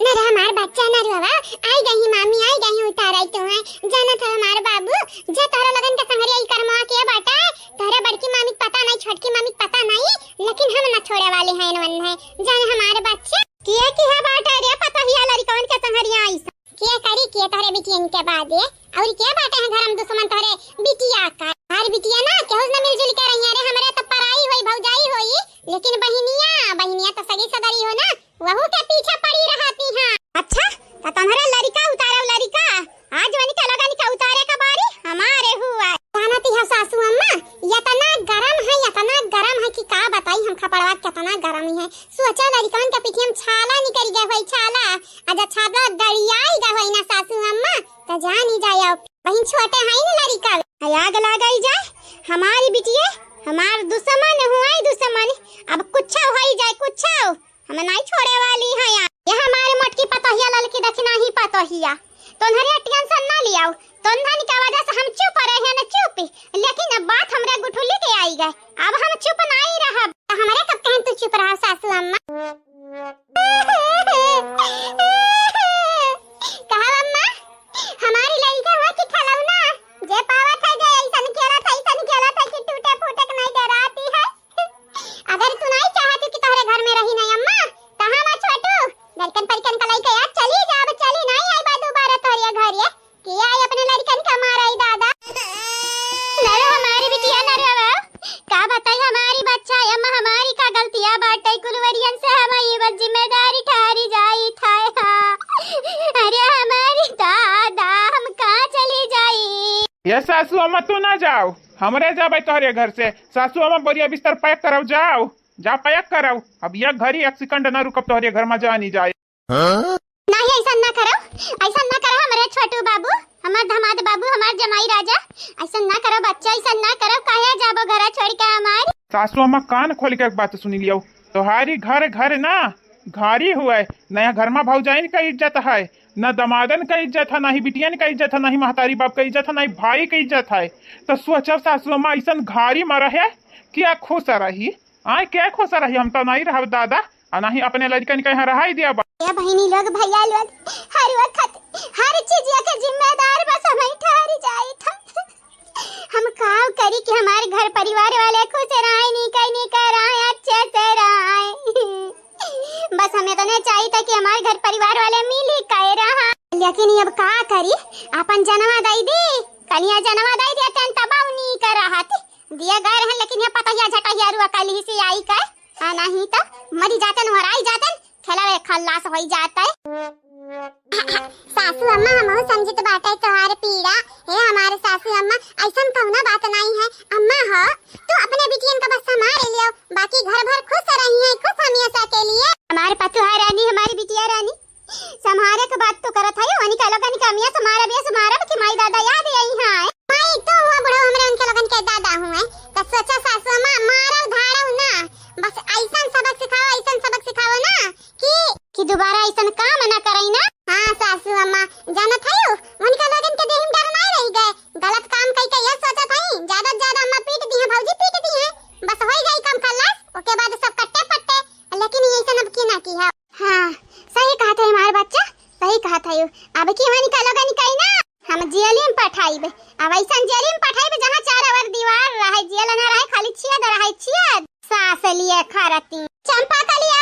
ना रे हमार बच्चा ना रे बाबा, आई गई मामी, आई गई उताराई तो है। जाना था हमार बाबू, जे तोहरा लगन के संघरिया ई करमवा के बाटा, तोहरे बड़की मामी के पता नहीं, छोटकी मामी के पता नहीं, लेकिन हम ना छोड़े वाले हैं इनवन है। जाने हमार बच्चा। किया की है बाटा रे पतोहिया लड़िकवन के संघरिया आई। के करी के तोहरे बिटियन के बादे, और के बाटे हैं धर्म दुश्मन तोहरे बिटिया का? हर बिटिया ना केहू से ना मिलजुल के रहिया रे, हमरे तो पराई होई भौजाई होई, लेकिन बहिनिया, बहिनिया तो सगी सदरी हो ना, वहू के पीछे पड़ी रहती हैं। अच्छा, तो तुम्हरे लड़िका उतारो लड़िका, आज वनिका लगन के उतारे का बारी हमारे हुआ। जानती है सासू अम्मा, इतना गरम है, इतना गरम है कि का बताई हम खपड़वा कितना गरम है। सोचा लड़िकन के पीछे हम छाला निकल गए होई छाला, आ जब छाला दड़ियाई गए होई ना सासू अम्मा, तो जानी जाए बहिन छोटे हैं ना लड़िका। आग लागई जाए हमारी बिटिया, हमार दुश्मन हुआ दुश्मन, अब कुछ होई जाए कुछ, हम नहीं छोड़े वाली हैं। यहाँ ये हमारे मोटकी पतोहिया ललकी दक्षिणा ही पतोहिया, तो उन्हें टेंशन ना लियाओ, चुप रहो सासू अम्मा। कहा अम्मा, हमारी लड़िका हुआ कि खिलौना, जे पावत है, जे ऐसन खेलत है, ऐसन खेलत है कि टूटे फूटे के नहीं डराती है। अगर तू नहीं चाहती कि तोहरे घर में रही नहीं अम्मा, तो हम छोटू लड़कन परिकन का लइके आज चली जाब, चली नहीं आई बा दोबारा तोहरे घर ये। किया आई अपने लड़कन का मारा ई दादा। नरो हमारी बिटिया नरो बा। का बताई हमारी बच्चा अम्मा, हमारी का गलतिया बाटे, कुलवरियन से हम ई बस जिम्मेदारी ठहरी जाई था। हाँ। अरे हमारी दादा, हम कहाँ चली जाई? ये सासू अम्मा, तू ना जाओ, हमरे जाबे तोहरे घर से। सासू अम्मा, बोरिया बिस्तर pack करव, जाओ, जा pack करव। अब ये घड़ी एक second ना रुकब तोहरे घर में, जानी जाए। नहीं, ऐसा ना करो, ऐसा ना करो हमरे छोटू बाबू, हमार दामाद बाबू, हमार जमाई राजा, ऐसा ना करो बच्चा, ऐसा ना करो, काहे जाबो घरा छोड़ के हमार? सासू अम्मा, कान खोल के एक बात सुनी लियो, तोहारी घर घर ना घारी हुए, न यहाँ घर में भौजाइन का इज्जत है, न दमादन का इज्जत है, न ही बिटियन का इज्जत है, न ही महतारी बाप का इज्जत है, न ही भाई का इज्जत है। तो सोचो सासू अम्मा, ऐसन घारी में रहे, क्या खुश रही? आय, क्या खुश रही? हम तो नहीं रहब दादा, आ नहीं अपने लड़कन के यहाँ रहाई दिया बा। ए बहिनी लोग, भैया लोग, हर वक्त हर चीज के जिम्मेदार बस हम ही ठहरी जाई था। हम काव करी कि हमारे घर परिवार वाले खुश रहे, नी कहीं नी कर रहे, अच्छे से रहे। बस हमें तो नहीं चाहिए था कि हमारे घर परिवार वाले मिल ही कह रहा। लेकिन अब का करी, अपन जनवा दई दी, कनिया जनवा दई दी, तन तबाव नी कर रहा थी। दिए गए रहन, लेकिन ये पतहिया झटहिया रुआ कल ही से आई के, आ नहीं तो मरी जातन, मराई जातन, खेलावे खल्लास होई जाते। सासू अम्मा, हमहू समझित बाटे तोहार पीड़ा। हे हमारे सासू अम्मा, ऐसन कौनो बात नहीं है। अम्मा हो, तू अपने बिटियन का बस संभाल लियो, बाकी घर भर खुश रही है, खुश हमेशा के लिए। हमारे पतुहा रानी, हमारी बिटिया रानी, संभारे के बात तो करत है, वनिका लोगन के अमिया से मारब, ये से मारब कि माई दादा याद आई हैं। माई तो हुआ बुढ़ो, हमरे उनके लोगन के दादा हुए। तो सोचा सासू अम्मा, मारो धारो ना, बस ऐसन सबक सिखाओ, ऐसन सबक सिखाओ ना कि कि दोबारा ऐसन काम ना करई ना। हाँ सासू अम्मा, जानत है, उनका लोगन के देह में डर नहीं रह गए, गलत काम कई के ये सोचत है, ज्यादा से ज्यादा अम्मा पीट दी है, भौजी पीट दी है, बस होई जाई काम खल्लास, ओके बाद सब कट्टे पट्टे। लेकिन ये ऐसन अब की ना की है। हाँ, सही कहत है हमार बच्चा, सही कहत है। अब की वनिका लोगन कही ना, हम जेल में पठाइब। अब ऐसन जेल में पठाइब जहाँ चार अवर दीवार रहे, जेल ना रहे, खाली छेद रहे, छेद। सास लिए खरती, चंपा कली